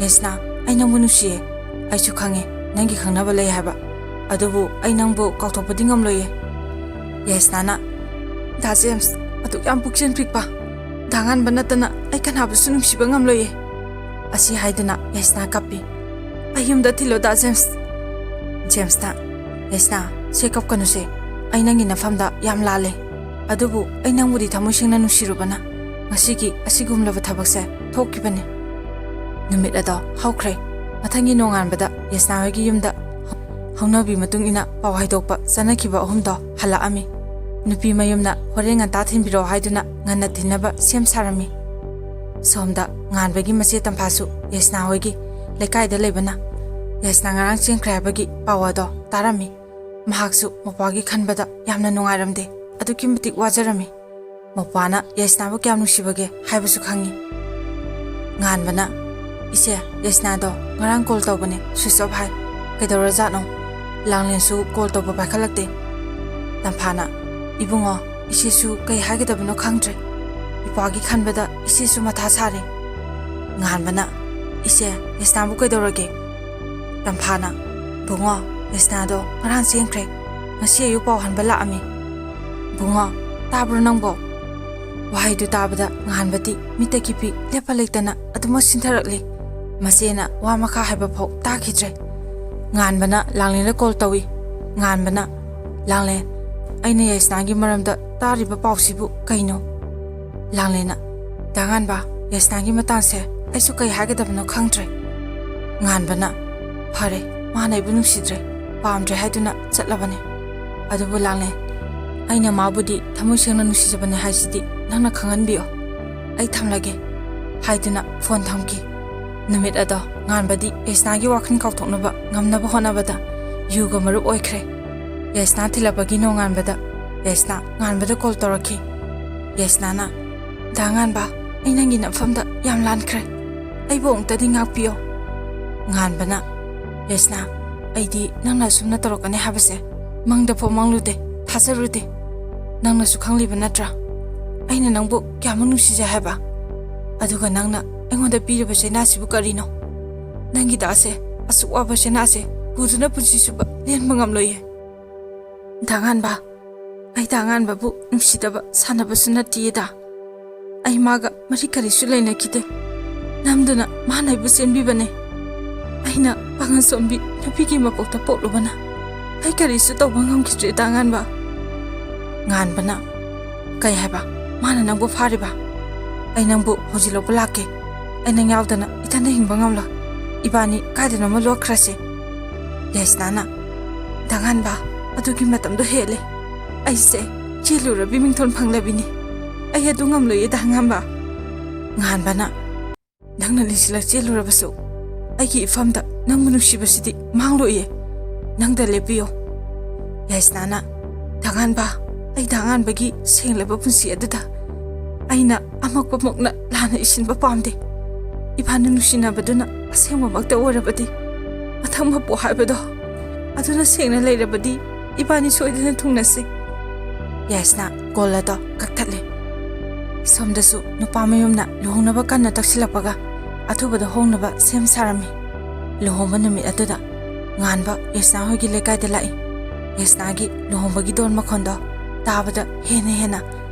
"ꯌꯥꯏꯁꯅꯥ, ꯑꯩ ꯅꯪꯕꯨ ꯅꯨꯡꯁꯤꯌꯦ꯫ ꯑꯩꯁꯨ ꯈꯪꯉꯦ, ꯅꯪꯒꯤ ꯈꯪꯅꯕ ꯂꯩ ꯍꯥꯏꯕ꯫ ꯑꯗꯨꯕꯨ ꯑꯩ ꯅꯪꯕꯨ ꯀꯥꯎꯊꯣꯛꯄꯗꯤ ꯉꯝꯂꯣꯏꯌꯦ꯫ ꯌꯥꯏꯁꯅꯥꯅ, "ꯗꯥ ꯖꯦꯝꯁ, ꯑꯗꯨꯛ ꯌꯥꯝ ꯄꯨꯛꯆꯦꯜ ꯄꯤꯛꯄ, ꯗꯥ ꯉꯥꯟꯕ ꯅꯠꯇꯅ ꯑꯩ ꯀꯅꯥꯕꯨꯁꯨ ꯅꯨꯡꯁꯤꯕ ꯉꯝꯂꯣꯏꯌꯦ"꯫ ꯑꯁꯤ ꯍꯥꯏꯗꯨꯅ ꯌꯥꯏꯁꯅꯥ ꯀꯞꯄꯤ꯫ "ꯑꯩ ꯌꯨꯝꯗ ꯊꯤꯜꯂꯣ, ꯗꯥ ꯖꯦꯝꯁ"꯫ ꯖꯦꯝꯁꯅ, "ꯌꯥꯏꯁꯅꯥ, ꯁꯦ ꯀꯞꯀꯅꯨꯁꯦ꯫ ꯑꯩ ꯅꯪꯒꯤ ꯅꯐꯝꯗ ꯌꯥꯝ ꯂꯥꯜꯂꯦ꯫ ꯑꯗꯨꯕꯨ ꯑꯩ ꯅꯪꯕꯨꯗꯤ ꯊꯃꯣꯏ ꯁꯦꯡꯅ ꯅꯨꯡꯁꯤꯔꯨꯕꯅ ꯉꯁꯤꯒꯤ ꯑꯁꯤꯒꯨꯝꯂꯕ ꯊꯕꯛꯁꯦ ꯊꯣꯛꯈꯤꯕꯅꯤ"꯫ ꯅꯨꯃꯤꯠ ꯑꯗꯣ ꯍꯧꯈ꯭ꯔꯦ꯫ ꯃꯊꯪꯒꯤ ꯅꯣꯡꯉꯥꯟꯕꯗ ꯌꯥꯏꯁꯅꯥ ꯍꯣꯏꯒꯤ ꯌꯨꯝꯗ ꯍꯧꯅꯕꯤ ꯃꯇꯨꯡ ꯏꯟꯅ ꯄꯥꯎ ꯍꯥꯏꯗꯣꯛꯄ ꯆꯠꯅꯈꯤꯕ ꯑꯍꯨꯝꯗꯣ ꯍꯜꯂꯛꯑꯝꯃꯤ꯫ ꯅꯨꯄꯤ ꯃꯌꯨꯝꯅ ꯍꯣꯔꯦꯟ ꯉꯟꯇꯥ ꯊꯤꯟꯕꯤꯔꯛꯑꯣ ꯍꯥꯏꯗꯨꯅ ꯉꯟꯅ ꯊꯤꯟꯅꯕ ꯁꯦꯝ ꯁꯥꯔꯝꯃꯤ꯫ ꯁꯣꯝꯗ ꯉꯥꯟꯕꯒꯤ ꯃꯆꯦ ꯇꯝꯐꯥꯁꯨ ꯌꯥꯏꯁꯅꯥ ꯍꯣꯏꯒꯤ ꯂꯩꯀꯥꯏꯗ ꯂꯩꯕꯅ ꯌꯥꯏꯁꯅꯥ ꯉꯔꯥꯡ ꯆꯦꯟꯈ꯭ꯔꯦ ꯍꯥꯏꯕꯒꯤ ꯄꯥꯎ ꯑꯗꯣ ꯇꯥꯔꯝꯃꯤ꯫ ꯃꯍꯥꯛꯁꯨ ꯃꯧꯄ꯭ꯋꯥꯒꯤ ꯈꯟꯕꯗ ꯌꯥꯝꯅ ꯅꯨꯡꯉꯥꯏꯔꯝꯗꯦ, ꯑꯗꯨꯛꯀꯤ ꯃꯇꯤꯛ ꯋꯥꯖꯔꯝꯃꯤ꯫ ꯃꯧꯄ꯭ꯋꯥꯅ ꯌꯥꯏꯁꯅꯥꯕꯨ ꯀꯌꯥꯝ ꯅꯨꯡꯁꯤꯕꯒꯦ ꯍꯥꯏꯕꯁꯨ ꯈꯪꯉꯤ꯫ ꯉꯥꯟꯕꯅ, "ꯏꯆꯦ, ꯌꯥꯏꯁꯅꯥꯗꯣ ꯉꯔꯥꯡ ꯀꯣꯜ ꯇꯧꯕꯅꯦ, ꯁ꯭ꯋꯤꯆ ꯑꯣꯐ ꯍꯥꯏ꯫ ꯀꯩꯗꯧꯔꯖꯥꯠꯅꯣ? ꯂꯥꯡꯂꯦꯟꯁꯨ ꯀꯣꯜ ꯇꯧꯕ ꯄꯥꯏꯈꯠꯂꯛꯇꯦ"꯫ ꯇꯝꯐꯥꯅ, "ꯏꯕꯨꯡꯉꯣ, ꯏꯆꯦꯁꯨ ꯀꯩ ꯍꯥꯏꯒꯗꯕꯅꯣ ꯈꯪꯗ꯭ꯔꯦ꯫ ꯏꯄ꯭ꯋꯥꯒꯤ ꯈꯟꯕꯗ ꯏꯆꯦꯁꯨ ꯃꯊꯥ ꯁꯥꯔꯦ"꯫ ꯉꯥꯟꯕꯅ, "ꯏꯆꯦ, ꯌꯥꯏꯁꯅꯥꯕꯨ ꯀꯩꯗꯧꯔꯒꯦ?" ꯇꯝꯐꯥꯅ, "ꯕꯨꯡꯉꯣ, ꯌꯥꯏꯁꯅꯥꯗꯣ ꯉꯔꯥꯡ ꯆꯦꯟꯈ꯭ꯔꯦ꯫ ꯉꯁꯤ ꯑꯌꯨꯛ ꯄꯥꯎ ꯍꯟꯕ ꯂꯥꯛꯑꯝꯃꯤ"꯫ "ꯕꯨꯡꯉꯣ, ꯇꯥꯕ꯭ꯔꯣ ꯅꯪꯕꯣ?" ꯋꯥꯍꯩꯗꯨ ꯇꯥꯕꯗ ꯉꯥꯟꯕꯗꯤ ꯃꯤꯠꯇꯒꯤ ꯄꯤ ꯂꯦꯞꯄ ꯂꯩꯇꯅ ꯑꯗꯨꯃꯛ ꯁꯤꯟꯊꯔꯛꯂꯤ꯫ ꯃꯆꯦꯅ ꯋꯥ ꯃꯈꯥ ꯍꯥꯏꯕ ꯐꯥꯎ ꯇꯥꯈꯤꯗ꯭ꯔꯦ꯫ ꯉꯥꯟꯕꯅ ꯂꯥꯡꯂꯦꯟꯗ ꯀꯣꯜ ꯇꯧꯏ꯫ ꯉꯥꯟꯕꯅ, "ꯂꯥꯡꯂꯦꯟ, ꯑꯩꯅ ꯌꯥꯏꯁꯅꯥꯒꯤ ꯃꯔꯝꯗ ꯇꯥꯔꯤꯕ ꯄꯥꯎꯁꯤꯕꯨ ꯀꯩꯅꯣ?" ꯂꯥꯡꯂꯦꯟꯅ, "ꯗꯥ ꯉꯥꯟꯕ, ꯌꯥꯏꯁꯅꯥꯒꯤ ꯃꯇꯥꯡꯁꯦ ꯑꯩꯁꯨ ꯀꯩ ꯍꯥꯏꯒꯗꯕꯅꯣ ꯈꯪꯗ꯭ꯔꯦ"꯫ ꯉꯥꯟꯕꯅ, "ꯐꯔꯦ, ꯃꯥꯅ ꯑꯩꯕꯨ ꯅꯨꯡꯁꯤꯗ꯭ꯔꯦ, ꯄꯥꯝꯗ꯭ꯔꯦ ꯍꯥꯏꯗꯨꯅ ꯆꯠꯂꯕꯅꯦ꯫ ꯑꯗꯨꯕꯨ ꯂꯥꯡꯂꯦꯟ, ꯑꯩꯅ ꯃꯥꯕꯨꯗꯤ ꯊꯃꯣꯏ ꯁꯦꯡꯅ ꯅꯨꯡꯁꯤꯖꯕꯅꯦ ꯍꯥꯏꯁꯤꯗꯤ ꯅꯪꯅ ꯈꯪꯍꯟꯕꯤꯌꯣ꯫ ꯑꯩ ꯊꯝꯂꯒꯦ" ꯍꯥꯏꯗꯨꯅ ꯐꯣꯟ ꯊꯝꯈꯤ꯫ ꯅꯨꯃꯤꯠ ꯑꯗꯣ ꯉꯥꯟꯕꯗꯤ ꯌꯥꯏꯁꯅꯥꯒꯤ ꯋꯥꯈꯜ ꯀꯥꯎꯊꯣꯛꯅꯕ ꯉꯝꯅꯕ ꯍꯣꯠꯅꯕꯗ ꯌꯨꯒ ꯃꯔꯨꯞ ꯑꯣꯏꯈ꯭ꯔꯦ꯫ ꯌꯥꯏꯁꯅꯥ ꯊꯤꯜꯂꯛꯄꯒꯤ ꯅꯣꯡꯉꯥꯟꯕꯗ ꯌꯥꯏꯁꯅꯥ ꯉꯥꯟꯕꯗ ꯀꯣꯜ ꯇꯧꯔꯛꯈꯤ꯫ ꯌꯥꯏꯁꯅꯥꯅ, "ꯗꯥ ꯉꯥꯟꯕ, ꯑꯩ ꯅꯪꯒꯤ ꯅꯐꯝꯗ ꯌꯥꯝ ꯂꯥꯟꯈ꯭ꯔꯦ꯫ ꯑꯩꯕꯨ ꯑꯃꯨꯛꯇꯗꯤ ꯉꯥꯛꯄꯤꯌꯣ"꯫ ꯉꯥꯟꯕꯅ, "ꯌꯥꯏꯁꯅꯥ, ꯑꯩꯗꯤ ꯅꯪꯅ ꯑꯁꯨꯝꯅ ꯇꯧꯔꯛꯀꯅꯤ ꯍꯥꯏꯕꯁꯦ ꯃꯪꯗ ꯐꯥꯎ ꯃꯪꯂꯨꯗꯦ, ꯊꯥꯖꯔꯨꯗꯦ꯫ ꯅꯪꯅꯁꯨ ꯈꯪꯂꯤꯕ ꯅꯠꯇ꯭ꯔꯥ? ꯑꯩꯅ ꯅꯪꯕꯨ ꯀꯌꯥꯃꯨꯛ ꯅꯨꯡꯁꯤꯖꯩ ꯍꯥꯏꯕ꯫ ꯑꯗꯨꯒ ꯅꯪꯅ ꯑꯩꯉꯣꯟꯗ ꯄꯤꯔꯤꯕ ꯆꯩꯅꯥꯁꯤꯕꯨ ꯀꯔꯤꯅꯣ? ꯅꯪꯒꯤ ꯗꯥꯁꯦ ꯑꯁꯨꯛ ꯋꯥꯕ ꯆꯩꯅꯥꯁꯦ ꯄꯨꯗꯨꯅ ꯄꯨꯟꯁꯤ ꯆꯨꯞꯄ ꯂꯦꯟꯕ ꯉꯝꯂꯣꯏꯌꯦ꯫ ꯗꯥ ꯉꯥꯟꯕ, ꯑꯩ ꯗꯥ ꯉꯥꯟꯕꯕꯨ ꯅꯨꯡꯁꯤꯗꯕ ꯁꯥꯟꯅꯕꯁꯨ ꯅꯠꯇꯤꯌꯦꯗ꯫ ꯑꯩ ꯃꯥꯒ ꯃꯔꯤ ꯀꯔꯤꯁꯨ ꯂꯩꯅꯈꯤꯗꯦ꯫ ꯅꯝꯗꯨꯅ ꯃꯥꯅ ꯑꯩꯕꯨ ꯆꯦꯟꯕꯤꯕꯅꯦ꯫ ꯑꯩꯅ ꯄꯥꯉꯜ ꯁꯣꯟꯕꯤ ꯅꯨꯄꯤꯒꯤ ꯃꯄꯣꯛꯇ ꯄꯣꯛꯂꯨꯕꯅ ꯑꯩ ꯀꯔꯤꯁꯨ ꯇꯧꯕ ꯉꯝꯈꯤꯗ꯭ꯔꯦ ꯗꯥ ꯉꯥꯟꯕ꯫ ꯉꯥꯟꯕꯅ, "ꯀꯩ ꯍꯥꯏꯕ? ꯃꯥꯅ ꯅꯪꯕꯨ ꯐꯥꯔꯤꯕ? ꯑꯩ ꯅꯪꯕꯨ ꯍꯧꯖꯤꯛ ꯂꯧꯕ ꯂꯥꯛꯀꯦ꯫ ꯑꯩ ꯅꯪ ꯌꯥꯎꯗꯅ ꯏꯊꯟꯗ ꯍꯤꯡꯕ ꯉꯝꯂꯣꯏ꯫ ꯏꯕꯥꯅꯤ ꯀꯥꯏꯗꯅꯣꯃ ꯂꯣꯠꯈ꯭ꯔꯁꯦ꯫" ꯌꯥꯏꯁꯅꯥꯅ, "ꯗꯥ ꯉꯥꯟꯕ, ꯑꯗꯨꯒꯤ ꯃꯇꯝꯗꯣ ꯍꯦꯜꯂꯦ꯫ ꯑꯩꯁꯦ ꯆꯦꯜꯂꯨꯔꯕꯤ ꯃꯤꯡꯊꯣꯟ ꯐꯪꯂꯕꯤꯅꯤ꯫ ꯑꯩ ꯑꯗꯨ ꯉꯝꯂꯣꯏꯌꯦ ꯗꯥ ꯉꯥꯟꯕ꯫" ꯉꯥꯟꯕꯅ, "ꯅꯪꯅ ꯂꯤꯁꯤꯜꯂ ꯆꯦꯜꯂꯨꯔꯕꯁꯨ ꯑꯩꯒꯤ ꯏꯐꯝꯗ ꯅꯪꯕꯨ ꯅꯨꯡꯁꯤꯕꯁꯤꯗꯤ ꯃꯥꯡꯂꯣꯏꯌꯦ꯫ ꯅꯪꯗ ꯂꯦꯞꯄꯤꯌꯣ꯫" ꯌꯥꯏꯁꯅꯥꯅ, "ꯗꯥ ꯉꯥꯟꯕ, ꯑꯩ ꯗꯥ ꯉꯥꯟꯕꯒꯤ ꯁꯦꯡꯂꯕ ꯄꯨꯟꯁꯤ ꯑꯗꯨꯗ ꯑꯩꯅ ꯑꯃꯛꯄꯃꯛꯅ ꯂꯥꯟꯅ ꯏꯁꯤꯟꯕ ꯄꯥꯝꯗꯦ꯫ ꯏꯕꯥꯅꯤ ꯅꯨꯡꯁꯤꯅꯕꯗꯨꯅ ꯑꯁꯦꯡꯕꯃꯛꯇ ꯑꯣꯏꯔꯕꯗꯤ, ꯃꯊꯪ ꯃꯄꯣꯛ ꯍꯥꯏꯕꯗꯣ ꯑꯗꯨꯅ ꯁꯦꯡꯅ ꯂꯩꯔꯕꯗꯤ ꯏꯕꯥꯅꯤ ꯁꯣꯏꯗꯅ ꯊꯨꯡꯅꯁꯤ꯫" ꯌꯥꯏꯁꯅꯥ ꯀꯣꯜ ꯑꯗꯣ ꯀꯛꯊꯠꯂꯦ꯫ ꯁꯣꯝꯗꯁꯨ ꯅꯨꯄꯥ ꯃꯌꯨꯝꯅ ꯂꯨꯍꯣꯡꯅꯕ ꯀꯟꯅ ꯇꯛꯁꯤꯜꯂꯛꯄꯒ ꯑꯊꯨꯕꯗ ꯍꯣꯡꯅꯕ ꯁꯦꯝ ꯁꯥꯔꯝꯃꯤ꯫ ꯂꯨꯍꯣꯡꯕ ꯅꯨꯃꯤꯠ ꯑꯗꯨꯗ ꯉꯥꯟꯕ ꯌꯥꯏꯁꯅꯥ ꯍꯣꯏꯒꯤ ꯂꯩꯀꯥꯏꯗ ꯂꯥꯛꯏ꯫ ꯌꯥꯏꯁꯅꯥꯒꯤ ꯂꯨꯍꯣꯡꯕꯒꯤ ꯗꯣꯟ ꯃꯈꯣꯟꯗꯣ ꯇꯥꯕꯗ ꯍꯦꯟꯅ ꯍꯦꯟꯅ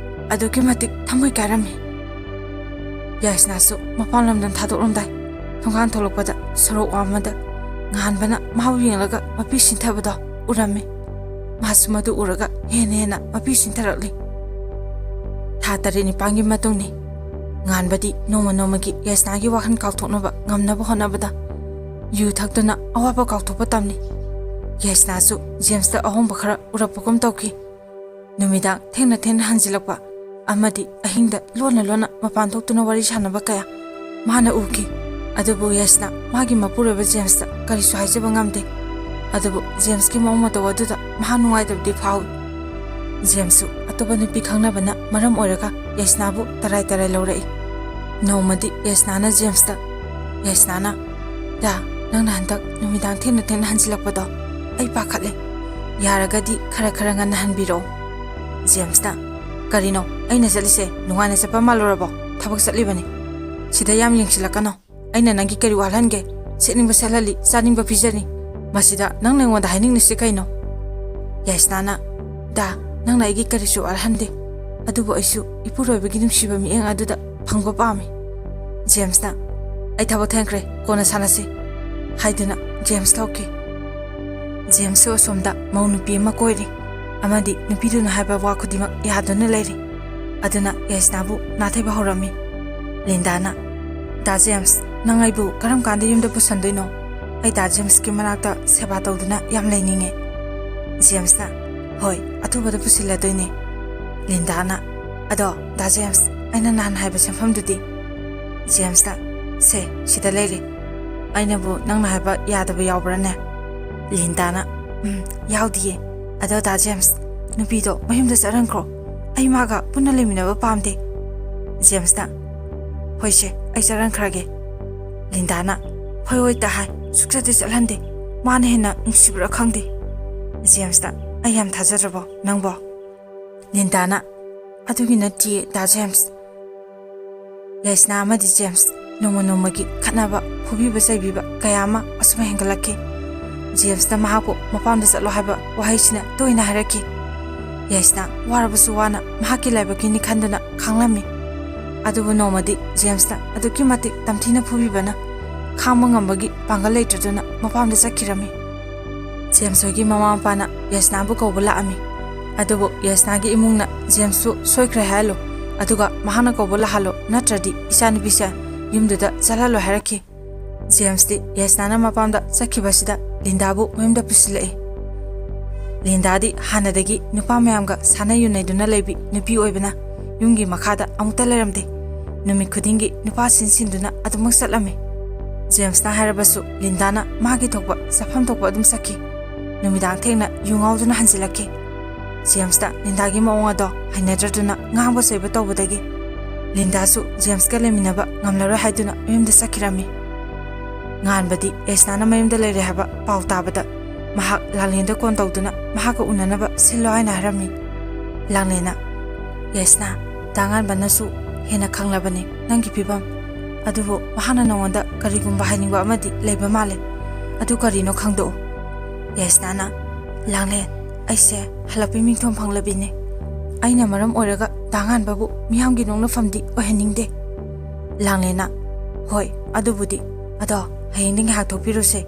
ꯑꯗꯨꯛꯀꯤ ꯃꯇꯤꯛ ꯊꯃꯣꯏ ꯀꯥꯏꯔꯝꯃꯤ꯫ ꯌꯥꯏꯁꯅꯥꯁꯨ ꯃꯄꯥꯟ ꯂꯝꯗ ꯊꯥꯗꯣꯛꯂꯝꯗꯥꯏ ꯊꯣꯡꯒꯥꯟ ꯊꯣꯛꯂꯛꯄꯗ ꯁꯣꯔꯣꯛ ꯋꯥꯡꯃꯗ ꯉꯥꯟꯕꯅ ꯃꯥꯕꯨ ꯌꯦꯡꯂꯒ ꯃꯄꯤ ꯁꯤꯟꯊꯕꯗꯣ ꯎꯔꯝꯃꯤ꯫ ꯃꯥꯁꯨ ꯃꯗꯨ ꯎꯔꯒ ꯍꯦꯟꯅ ꯍꯦꯟꯅ ꯃꯄꯤ ꯁꯤꯟꯊꯔꯛꯂꯤ꯫ ꯊꯥ ꯇꯔꯦꯠ ꯅꯤꯄꯥꯟꯒꯤ ꯃꯇꯨꯡꯅꯤ꯫ ꯉꯥꯟꯕꯗꯤ ꯅꯣꯡꯃ ꯅꯣꯡꯃꯒꯤ ꯌꯥꯏꯁꯅꯥꯒꯤ ꯋꯥꯈꯜ ꯀꯥꯎꯊꯣꯛꯅꯕ ꯉꯝꯅꯕ ꯍꯣꯠꯅꯕꯗ ꯌꯨ ꯊꯛꯇꯨꯅ ꯑꯋꯥꯕ ꯀꯥꯎꯊꯣꯛꯄ ꯇꯝꯂꯤ꯫ ꯌꯥꯏꯁꯅꯥꯁꯨ ꯖꯦꯝꯁꯇ ꯑꯍꯣꯡꯕ ꯈꯔ ꯎꯔꯛꯄꯒꯨꯝ ꯇꯧꯈꯤ꯫ ꯅꯨꯃꯤꯗꯥꯡ ꯊꯦꯡꯅ ꯊꯦꯡꯅ ꯍꯟꯖꯤꯜꯂꯛꯄ ꯑꯃꯗꯤ ꯑꯍꯤꯡꯗ ꯂꯣꯟꯅ ꯂꯣꯟꯅ ꯃꯄꯥꯟ ꯊꯣꯛꯇꯨꯅ ꯋꯥꯔꯤ ꯁꯥꯟꯅꯕ ꯀꯌꯥ ꯃꯥꯅ ꯎꯈꯤ꯫ ꯑꯗꯨꯕꯨ ꯌꯥꯏꯁꯅꯥ ꯃꯥꯒꯤ ꯃꯄꯨꯔꯣꯏꯕ ꯖꯦꯝꯁꯇ ꯀꯔꯤꯁꯨ ꯍꯥꯏꯖꯕ ꯉꯝꯗꯦ꯫ ꯑꯗꯨꯕꯨ ꯖꯦꯝꯁꯀꯤ ꯃꯑꯣꯡ ꯃꯇꯧ ꯑꯗꯨꯗ ꯃꯍꯥꯛ ꯅꯨꯡꯉꯥꯏꯇꯕꯗꯤ ꯐꯥꯎꯏ꯫ ꯖꯦꯝꯁꯁꯨ ꯑꯇꯣꯞꯄ ꯅꯨꯄꯤ ꯈꯪꯅꯕꯅ ꯃꯔꯝ ꯑꯣꯏꯔꯒ ꯌꯥꯏꯁꯅꯥꯕꯨ ꯇꯔꯥꯏ ꯇꯔꯥꯏ ꯂꯧꯔꯛꯏ꯫ ꯅꯣꯡꯃꯗꯤ ꯌꯥꯏꯁꯅꯥꯅ ꯖꯦꯝꯁꯇ, ꯌꯥꯏꯁꯅꯥꯅ, "ꯗꯥ, ꯅꯪꯅ ꯍꯟꯗꯛ ꯅꯨꯃꯤꯗꯥꯡ ꯊꯦꯡꯅ ꯊꯦꯡꯅ ꯍꯟꯖꯤꯜꯂꯛꯄꯗꯣ ꯑꯩ ꯄꯥꯈꯠꯂꯦ꯫ ꯌꯥꯔꯒꯗꯤ ꯈꯔ ꯈꯔ ꯉꯟꯅ ꯍꯟꯕꯤꯔꯛꯑꯣ꯫" ꯖꯦꯝꯁꯇ, "ꯀꯔꯤꯅꯣ? ꯑꯩꯅ ꯆꯠꯂꯤꯁꯦ ꯅꯨꯡꯉꯥꯏꯅ ꯆꯠꯄ ꯃꯥꯜꯂꯨꯔꯕꯣ? ꯊꯕꯛ ꯆꯠꯂꯤꯕꯅꯤ꯫ ꯁꯤꯗ ꯌꯥꯝ ꯌꯦꯡꯁꯤꯜꯂꯛꯀꯅꯣ꯫ ꯑꯩꯅ ꯅꯪꯒꯤ ꯀꯔꯤ ꯋꯥꯠꯍꯟꯒꯦ? ꯁꯦꯠꯅꯤꯡꯕ ꯁꯦꯠꯍꯜꯂꯤ, ꯆꯥꯅꯤꯡꯕ ꯄꯤꯖꯔꯤ꯫ "ꯃꯁꯤꯗ ꯅꯪꯅ ꯑꯩꯉꯣꯟꯗ ꯍꯥꯏꯅꯤꯡꯂꯤꯁꯤ ꯀꯩꯅꯣ?" ꯌꯥꯏꯁꯅꯥꯅ, "ꯗꯥ, ꯅꯪꯅ ꯑꯩꯒꯤ ꯀꯔꯤꯁꯨ ꯋꯥꯠꯍꯟꯗꯦ, ꯑꯗꯨꯕꯨ ꯑꯩꯁꯨ ꯏꯄꯨꯔꯣꯏꯕꯒꯤ ꯅꯨꯡꯁꯤꯕ ꯃꯤꯠꯌꯦꯡ ꯑꯗꯨꯗ ꯐꯪꯕ ꯄꯥꯝꯃꯤ꯫" ꯖꯦꯝꯁꯅ, "ꯑꯩ ꯊꯕꯛ ꯊꯦꯡꯈ꯭ꯔꯦ, ꯀꯣꯟꯅ ꯁꯥꯟꯅꯁꯤ" ꯍꯥꯏꯗꯨꯅ ꯖꯦꯝꯁ ꯊꯣꯛꯈꯤ꯫ ꯖꯦꯝꯁꯁꯨ ꯑꯁꯣꯝꯗ ꯃꯧ ꯅꯨꯄꯤ ꯑꯃ ꯀꯣꯏꯔꯤ ꯑꯃꯗꯤ ꯅꯨꯄꯤꯗꯨꯅ ꯍꯥꯏꯕ ꯋꯥ ꯈꯨꯗꯤꯡꯃꯛ ꯌꯥꯗꯨꯅ ꯂꯩꯔꯤ꯫ ꯑꯗꯨꯅ ꯌꯥꯏꯁꯅꯥꯕꯨ ꯅꯥꯊꯩꯕ ꯍꯧꯔꯝꯃꯤ꯫ ꯂꯤꯟꯗꯥꯅ, "ꯗꯥ ꯖꯦꯝꯁ, ꯅꯪ ꯑꯩꯕꯨ ꯀꯔꯝ ꯀꯥꯟꯗ ꯌꯨꯝꯗ ꯄꯨꯁꯟꯗꯣꯏꯅꯣ? ꯑꯩ ꯗꯥ ꯖꯦꯝꯁꯀꯤ ꯃꯅꯥꯛꯇ ꯁꯦꯕꯥ ꯇꯧꯗꯨꯅ ꯌꯥꯝ ꯂꯩꯅꯤꯡꯉꯦ꯫" ꯖꯦꯝꯁꯅ, "ꯍꯣꯏ, ꯑꯊꯨꯕꯗ ꯄꯨꯁꯤꯜꯂꯗꯣꯏꯅꯦ꯫" ꯂꯤꯟꯗꯥꯅ, "ꯑꯗꯣ ꯗꯥ ꯖꯦꯝꯁ, ꯑꯩꯅ ꯅꯍꯥꯟ ꯍꯥꯏꯕ ꯁꯦꯟꯐꯝꯗꯨꯗꯤ?" ꯖꯦꯝꯁꯅ, "ꯁꯦ, ꯁꯤꯗ ꯂꯩꯔꯦ꯫ ꯑꯩꯅꯕꯨ ꯅꯪꯅ ꯍꯥꯏꯕ ꯌꯥꯗꯕ ꯌꯥꯎꯕ꯭ꯔꯥꯅꯦ?" ꯂꯤꯟꯗꯥꯅ, "ꯎꯝ, ꯌꯥꯎꯗꯤꯌꯦ꯫ ꯑꯗꯣ ꯗꯥ ꯖꯦꯝꯁ, ꯅꯨꯄꯤꯗꯣ ꯃꯌꯨꯝꯗ ꯆꯠꯍꯟꯈ꯭ꯔꯣ꯫ ꯑꯩ ꯃꯥꯒ ꯄꯨꯟꯅ ꯂꯩꯃꯤꯟꯅꯕ ꯄꯥꯝꯗꯦ꯫" ꯖꯦꯝꯁꯅ, "ꯍꯣꯏꯁꯦ, ꯑꯩ ꯆꯠꯍꯟꯈ꯭ꯔꯒꯦ꯫" ꯂꯤꯟꯗꯥꯅ, "ꯍꯣꯏ ꯍꯣꯏꯇ ꯍꯥꯏ, ꯁꯨꯛꯆꯠꯇꯤ ꯆꯠꯍꯟꯗꯦ꯫ ꯃꯥꯅ ꯍꯦꯟꯅ ꯅꯨꯡꯁꯤꯕ꯭ꯔꯥ ꯈꯪꯗꯦ꯫" ꯖꯦꯝꯁꯅ, "ꯑꯩ ꯌꯥꯝ ꯊꯥꯖꯗ꯭ꯔꯕꯣ ꯅꯪꯕꯣ?" ꯂꯤꯟꯗꯥꯅ, "ꯑꯗꯨꯒꯤ ꯅꯠꯇꯤꯌꯦ ꯗꯥ ꯖꯦꯝꯁ꯫ ꯌꯥꯏꯁꯅꯥ ꯑꯃꯗꯤ ꯖꯦꯝꯁ ꯅꯣꯡꯃ ꯅꯣꯡꯃꯒꯤ ꯈꯠꯅꯕ, ꯐꯨꯕꯤꯕ ꯆꯩꯕꯤꯕ ꯀꯌꯥ ꯑꯃ ꯑꯁꯨꯝ ꯍꯦꯟꯒꯠꯂꯛꯈꯤ꯫ ꯖꯦꯝꯁꯅ ꯃꯍꯥꯛꯄꯨ ꯃꯄꯥꯝꯗ ꯆꯠꯂꯣ ꯍꯥꯏꯕ ꯋꯥꯍꯩꯁꯤꯅ ꯇꯣꯏꯅ ꯍꯥꯏꯔꯛꯈꯤ꯫ ꯌꯥꯏꯁꯅꯥ ꯋꯥꯔꯕꯁꯨ ꯋꯥꯅ ꯃꯍꯥꯛꯀꯤ ꯂꯥꯏꯕꯛꯀꯤꯅꯤ ꯈꯟꯗꯨꯅ ꯈꯥꯡꯂꯝꯃꯤ꯫ ꯑꯗꯨꯕꯨ ꯅꯣꯡꯃꯗꯤ ꯖꯦꯝꯁꯅ ꯑꯗꯨꯛꯀꯤ ꯃꯇꯤꯛ ꯇꯝꯊꯤꯅ ꯐꯨꯕꯤꯕꯅ ꯈꯥꯡꯕ ꯉꯝꯕꯒꯤ ꯄꯥꯡꯒꯜ ꯂꯩꯇ꯭ꯔꯗꯨꯅ ꯃꯄꯥꯝꯗ ꯆꯠꯈꯤꯔꯝꯃꯤ꯫ ꯖꯦꯝꯁ ꯍꯣꯏꯒꯤ ꯃꯃꯥ ꯃꯄꯥꯅ ꯌꯥꯏꯁꯅꯥꯕꯨ ꯀꯧꯕ ꯂꯥꯛꯑꯝꯃꯤ꯫ ꯑꯗꯨꯕꯨ ꯌꯥꯏꯁꯅꯥꯒꯤ ꯏꯃꯨꯡꯅ ꯖꯦꯝꯁꯄꯨ ꯁꯣꯏꯈ꯭ꯔꯦ ꯍꯥꯏꯍꯜꯂꯨ, ꯑꯗꯨꯒ ꯃꯍꯥꯛꯅ ꯀꯧꯕ ꯂꯥꯛꯍꯜꯂꯨ, ꯅꯠꯇ꯭ꯔꯗꯤ ꯏꯆꯥꯅꯨꯄꯤꯁꯦ ꯌꯨꯝꯗꯨꯗ ꯆꯠꯍꯜꯂꯣꯏ ꯍꯥꯏꯔꯛꯈꯤ꯫ ꯖꯦꯝꯁꯇꯤ ꯌꯥꯏꯁꯅꯥꯅ ꯃꯄꯥꯝꯗ ꯆꯠꯈꯤꯕꯁꯤꯗ ꯂꯤꯟꯗꯥꯕꯨ ꯃꯌꯨꯝꯗ ꯄꯨꯁꯤꯜꯂꯛꯏ꯫ ꯂꯤꯟꯗꯥꯗꯤ ꯍꯥꯟꯅꯗꯒꯤ ꯅꯨꯄꯥ ꯃꯌꯥꯝꯒ ꯁꯥꯟꯅ ꯌꯨꯅꯩꯗꯨꯅ ꯂꯩꯕꯤ ꯅꯨꯄꯤ ꯑꯣꯏꯕꯅ ꯌꯨꯝꯒꯤ ꯃꯈꯥꯗ ꯑꯃꯨꯛꯇ ꯂꯩꯔꯝꯗꯦ꯫ ꯅꯨꯃꯤꯠ ꯈꯨꯗꯤꯡꯒꯤ ꯅꯨꯄꯥ ꯁꯤꯟ ꯁꯤꯟꯗꯨꯅ ꯑꯗꯨꯃꯛ ꯆꯠꯂꯝꯃꯤ꯫ ꯖꯦꯝꯁꯅ ꯍꯥꯏꯔꯕꯁꯨ ꯂꯤꯟꯗꯥꯅ ꯃꯥꯒꯤ ꯊꯣꯛꯄ ꯆꯠꯐꯝ ꯊꯣꯛꯄ ꯑꯗꯨꯝ ꯆꯠꯈꯤ꯫ ꯅꯨꯃꯤꯗꯥꯡ ꯊꯦꯡꯅ ꯌꯨ ꯉꯥꯎꯗꯨꯅ ꯍꯟꯖꯤꯜꯂꯛꯈꯤ꯫ ꯖꯦꯝꯁꯇ ꯂꯤꯟꯗꯥꯒꯤ ꯃꯑꯣꯡ ꯑꯗꯣ ꯍꯩꯅꯗ꯭ꯔꯗꯨꯅ ꯉꯥꯡꯕ ꯆꯩꯕ ꯇꯧꯕꯗꯒꯤ ꯂꯤꯟꯗꯥꯁꯨ ꯖꯦꯝꯁꯀ ꯂꯩꯃꯤꯟꯅꯕ ꯉꯝꯂꯔꯣꯏ ꯍꯥꯏꯗꯨꯅ ꯃꯌꯨꯝꯗ ꯆꯠꯈꯤꯔꯝꯃꯤ꯫ ꯉꯥꯟꯕꯗꯤ ꯌꯥꯏꯁꯅꯥꯅ ꯃꯌꯨꯝꯗ ꯂꯩꯔꯦ ꯍꯥꯏꯕ ꯄꯥꯎ ꯇꯥꯕꯗ ꯃꯍꯥꯛ ꯂꯥꯡꯂꯦꯟꯗ ꯀꯣꯟ ꯇꯧꯗꯨꯅ ꯃꯍꯥꯛꯀ ꯎꯅꯅꯕ ꯁꯤꯜꯂꯣ ꯍꯥꯏꯅ ꯍꯥꯏꯔꯝꯃꯤ꯫ ꯂꯥꯡꯂꯦꯟꯅ, "ꯌꯥꯏꯁꯅꯥ, ꯗꯥ ꯉꯥꯟꯕꯅꯁꯨ ꯍꯦꯟꯅ ꯈꯪꯂꯕꯅꯤ ꯅꯪꯒꯤ ꯐꯤꯕꯝ꯫ ꯑꯗꯨꯕꯨ ꯃꯍꯥꯛꯅ ꯅꯉꯣꯟꯗ ꯀꯔꯤꯒꯨꯝꯕ ꯍꯥꯏꯅꯤꯡꯕ ꯑꯃꯗꯤ ꯂꯩꯕ ꯃꯥꯜꯂꯦ꯫ ꯑꯗꯨ ꯀꯔꯤꯅꯣ ꯈꯪꯗꯣꯛꯎ꯫ ꯌꯥꯏꯁꯅꯥꯅ, "ꯂꯥꯡꯂꯦꯟ, ꯑꯩꯁꯦ ꯍꯜꯂꯛꯄꯩ ꯃꯤꯡꯊꯣꯟ ꯐꯪꯂꯕꯤꯅꯦ꯫ ꯑꯩꯅ ꯃꯔꯝ ꯑꯣꯏꯔꯒ ꯗꯥ ꯉꯥꯟꯕꯕꯨ ꯃꯤꯌꯥꯝꯒꯤ ꯅꯣꯛꯅꯐꯝꯗꯤ ꯑꯣꯏꯍꯟꯅꯤꯡꯗꯦ꯫" ꯂꯥꯡꯂꯦꯟꯅ, "ꯍꯣꯏ, ꯑꯗꯨꯕꯨꯗꯤ꯫ ꯑꯗꯣ ꯍꯌꯦꯡꯗꯤ ꯉꯥꯏꯍꯥꯛ ꯊꯣꯛꯄꯤꯔꯨꯁꯦ꯫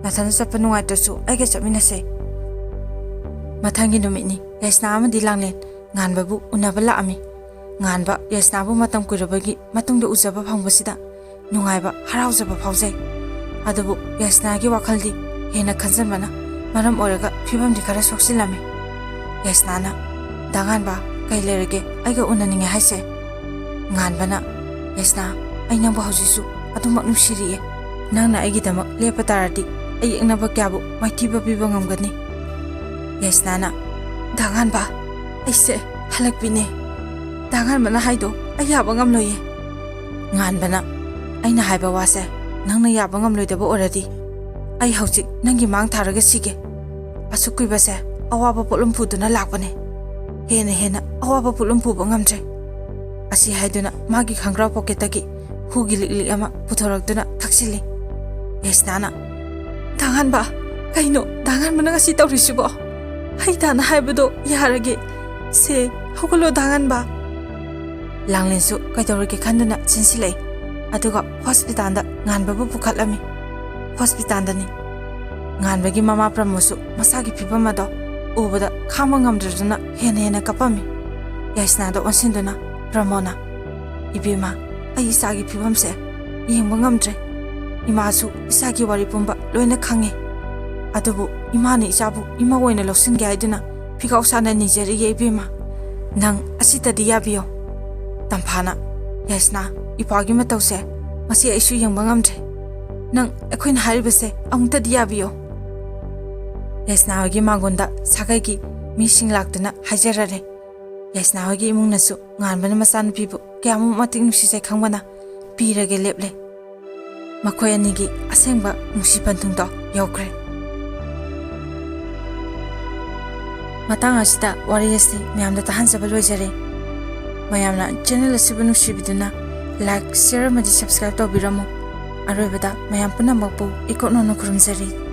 ꯅꯊꯟꯗ ꯆꯠꯄ ꯅꯨꯡꯉꯥꯏꯇ꯭ꯔꯁꯨ ꯑꯩꯒ ꯆꯠꯃꯤꯟꯅꯁꯦ꯫" ꯃꯊꯪꯒꯤ ꯅꯨꯃꯤꯠꯅꯤ꯫ ꯌꯥꯏꯁꯅꯥ ꯑꯃꯗꯤ ꯂꯥꯡꯂꯦꯟ ꯉꯥꯟꯕꯕꯨ ꯎꯅꯕ ꯂꯥꯛꯑꯝꯃꯤ꯫ ꯉꯥꯟꯕ ꯌꯥꯏꯁꯅꯥꯕꯨ ꯃꯇꯝ ꯀꯨꯏꯔꯕꯒꯤ ꯃꯇꯨꯡꯗ ꯎꯖꯕ ꯐꯪꯕꯁꯤꯗ ꯅꯨꯡꯉꯥꯏꯕ, ꯍꯔꯥꯎꯖꯕ ꯐꯥꯎꯖꯩ꯫ ꯑꯗꯨꯕꯨ ꯌꯥꯏꯁꯅꯥꯒꯤ ꯋꯥꯈꯜꯗꯤ ꯍꯦꯟꯅ ꯈꯟꯖꯟꯕꯅ ꯃꯔꯝ ꯑꯣꯏꯔꯒ ꯐꯤꯕꯝꯗꯤ ꯈꯔ ꯁꯣꯛꯆꯤꯜꯂꯝꯃꯤ꯫ ꯌꯥꯏꯁꯅꯥꯅ, "ꯗꯥ ꯉꯥꯟꯕ, ꯀꯩ ꯂꯩꯔꯒꯦ ꯑꯩꯒ ꯎꯅꯅꯤꯡꯉꯦ ꯍꯥꯏꯁꯦ?" ꯉꯥꯟꯕꯅ, "ꯌꯥꯏꯁꯅꯥ, ꯑꯩ ꯅꯪꯕꯨ ꯍꯧꯖꯤꯛꯁꯨ ꯑꯗꯨꯃꯛ ꯅꯨꯡꯁꯤꯔꯤꯌꯦ꯫ ꯅꯪꯅ ꯑꯩꯒꯤꯗꯃꯛ ꯂꯦꯞꯄ ꯇꯥꯔꯗꯤ ꯑꯩ ꯌꯦꯛꯅꯕ ꯀꯌꯥꯕꯨ ꯃꯥꯏꯊꯤꯕ ꯄꯤꯕ ꯉꯝꯒꯅꯤ꯫" ꯌꯥꯏꯁꯅꯥꯅ, "ꯗꯥ ꯉꯥꯟꯕ, ꯑꯩꯁꯦ ꯍꯜꯂꯛꯄꯤꯅꯦ꯫ ꯗꯥ ꯉꯥꯟꯕꯅ ꯍꯥꯏꯗꯣ ꯑꯩ ꯌꯥꯕ ꯉꯝꯂꯣꯏꯌꯦ꯫" ꯉꯥꯟꯕꯅ, "ꯑꯩꯅ ꯍꯥꯏꯕ ꯋꯥꯁꯦ ꯅꯪꯅ ꯌꯥꯕ ꯉꯝꯂꯣꯏꯗꯕ ꯑꯣꯏꯔꯗꯤ ꯑꯩ ꯍꯧꯖꯤꯛ ꯅꯪꯒꯤ ꯃꯥꯡ ꯊꯥꯔꯒ ꯁꯤꯒꯦ꯫ ꯑꯁꯨꯛ ꯀꯨꯏꯕꯁꯦ ꯑꯋꯥꯕ ꯄꯣꯠꯂꯨꯝ ꯄꯨꯗꯨꯅ ꯂꯥꯛꯄꯅꯦ꯫ ꯍꯦꯟꯅ ꯍꯦꯟꯅ ꯑꯋꯥꯕ ꯄꯣꯠꯂꯨꯝ ꯄꯨꯕ ꯉꯝꯗ꯭ꯔꯦ꯫" ꯑꯁꯤ ꯍꯥꯏꯗꯨꯅ ꯃꯥꯒꯤ ꯈꯪꯒ꯭ꯔꯥꯎ ꯄꯣꯀꯦꯠꯇꯒꯤ ꯍꯨꯒꯤ ꯂꯤꯛꯂꯤ ꯑꯃ ꯄꯨꯊꯣꯔꯛꯇꯨꯅ ꯊꯛꯆꯤꯜꯂꯤ꯫ ꯌꯥꯏꯁꯅꯥꯅ, "ꯗꯥ ꯉꯥꯟꯕ, ꯀꯩꯅꯣ ꯗꯥ ꯉꯥꯟꯕꯅ ꯉꯁꯤ ꯇꯧꯔꯤꯁꯤꯕꯣ? ꯍꯩ ꯗꯥꯅ ꯍꯥꯏꯕꯗꯣ ꯌꯥꯔꯒꯦ꯫ ꯁꯦ, ꯍꯧꯒꯠꯂꯣ ꯗꯥ ꯉꯥꯟꯕ꯫" ꯂꯥꯡꯂꯦꯟꯁꯨ ꯀꯩꯗꯧꯔꯒꯦ ꯈꯟꯗꯨꯅ ꯆꯦꯟꯁꯤꯜꯂꯛꯏ꯫ ꯑꯗꯨꯒ ꯍꯣꯁꯄꯤꯇꯥꯜꯗ ꯉꯥꯟꯕꯕꯨ ꯄꯨꯈꯠꯂꯝꯃꯤ꯫ ꯍꯣꯁꯄꯤꯇꯥꯜꯗꯅꯤ꯫ ꯉꯥꯟꯕꯒꯤ ꯃꯃꯥ ꯄ꯭ꯔꯃꯣꯗꯁꯨ ꯃꯁꯥꯒꯤ ꯐꯤꯕꯝ ꯑꯗꯣ ꯎꯕꯗ ꯈꯥꯡꯕ ꯉꯝꯗ꯭ꯔꯗꯨꯅ ꯍꯦꯟꯅ ꯍꯦꯟꯅ ꯀꯞꯄꯝꯃꯤ꯫ ꯌꯥꯏꯁꯅꯥꯗ ꯑꯣꯟꯁꯤꯟꯗꯨꯅ ꯄ꯭ꯔꯃꯣꯗꯅ, "ꯏꯕꯦꯝꯃ, ꯑꯩ ꯏꯆꯥꯒꯤ ꯐꯤꯕꯝꯁꯦ ꯌꯦꯡꯕ ꯉꯝꯗ꯭ꯔꯦ꯫ ꯏꯃꯥꯁꯨ ꯏꯆꯥꯒꯤ ꯋꯥꯔꯤ ꯄꯨꯝꯕ ꯂꯣꯏꯅ ꯈꯪꯉꯦ꯫ ꯑꯗꯨꯕꯨ ꯏꯃꯥꯅ ꯏꯆꯥꯕꯨ ꯏꯃꯧ ꯑꯣꯏꯅ ꯂꯧꯁꯤꯟꯒꯦ ꯍꯥꯏꯗꯨꯅ ꯐꯤꯒꯥꯎ ꯁꯥꯅ ꯅꯤꯖꯔꯤꯌꯦ ꯏꯕꯦꯝꯃ꯫ ꯅꯪ ꯑꯁꯤꯇꯗꯤ ꯌꯥꯕꯤꯌꯣ꯫" ꯇꯝꯐꯥꯅ, "ꯌꯥꯏꯁꯅꯥ, ꯏꯄꯥꯒꯤ ꯃꯇꯧꯁꯦ ꯃꯁꯤ ꯑꯩꯁꯨ ꯌꯦꯡꯕ ꯉꯝꯗ꯭ꯔꯦ꯫ ꯅꯪ ꯑꯩꯈꯣꯏꯅ ꯍꯥꯏꯔꯤꯕꯁꯦ ꯑꯃꯨꯛꯇꯗꯤ ꯌꯥꯕꯤꯌꯣ꯫" ꯌꯥꯏꯁꯅꯥ ꯍꯣꯏꯒꯤ ꯃꯥꯡꯒꯣꯟꯗ ꯁꯥꯒꯩꯒꯤ ꯃꯤꯁꯤꯡ ꯂꯥꯛꯇꯨꯅ ꯍꯥꯏꯖꯔꯔꯦ꯫ ꯌꯥꯏꯁꯅꯥ ꯍꯣꯏꯒꯤ ꯏꯃꯨꯡꯅꯁꯨ ꯉꯥꯟꯕꯅ ꯃꯆꯥꯅꯨꯄꯤꯕꯨ ꯀꯌꯥꯃꯨꯛ ꯃꯇꯤꯛ ꯅꯨꯡꯁꯤꯖꯩ ꯈꯪꯕꯅ ꯄꯤꯔꯒꯦ ꯂꯦꯞꯂꯦ꯫ ꯃꯈꯣꯏ ꯑꯅꯤꯒꯤ ꯑꯁꯦꯡꯕ ꯅꯨꯡꯁꯤ ꯄꯟꯊꯨꯡꯗꯣ ꯌꯧꯈ꯭ꯔꯦ꯫ ꯃꯇꯥꯡ ꯑꯁꯤꯗ ꯋꯥꯔꯤ ꯑꯁꯤ ꯃꯌꯥꯝꯗ ꯇꯥꯍꯟꯖꯕ ꯂꯣꯏꯖꯔꯦ꯫ ꯃꯌꯥꯝꯅ ꯆꯦꯅꯦꯜ ꯑꯁꯤꯕꯨ ꯅꯨꯡꯁꯤꯕꯤꯗꯨꯅ like, share ꯑꯃꯗꯤ subscribe ꯇꯧꯕꯤꯔꯝꯃꯨ꯫ ꯑꯔꯣꯏꯕꯗ ꯃꯌꯥꯝ ꯄꯨꯝꯅꯃꯛꯄꯨ ꯏꯀꯣꯛꯅꯧꯅ ꯈꯨꯔꯨꯝꯖꯔꯤ꯫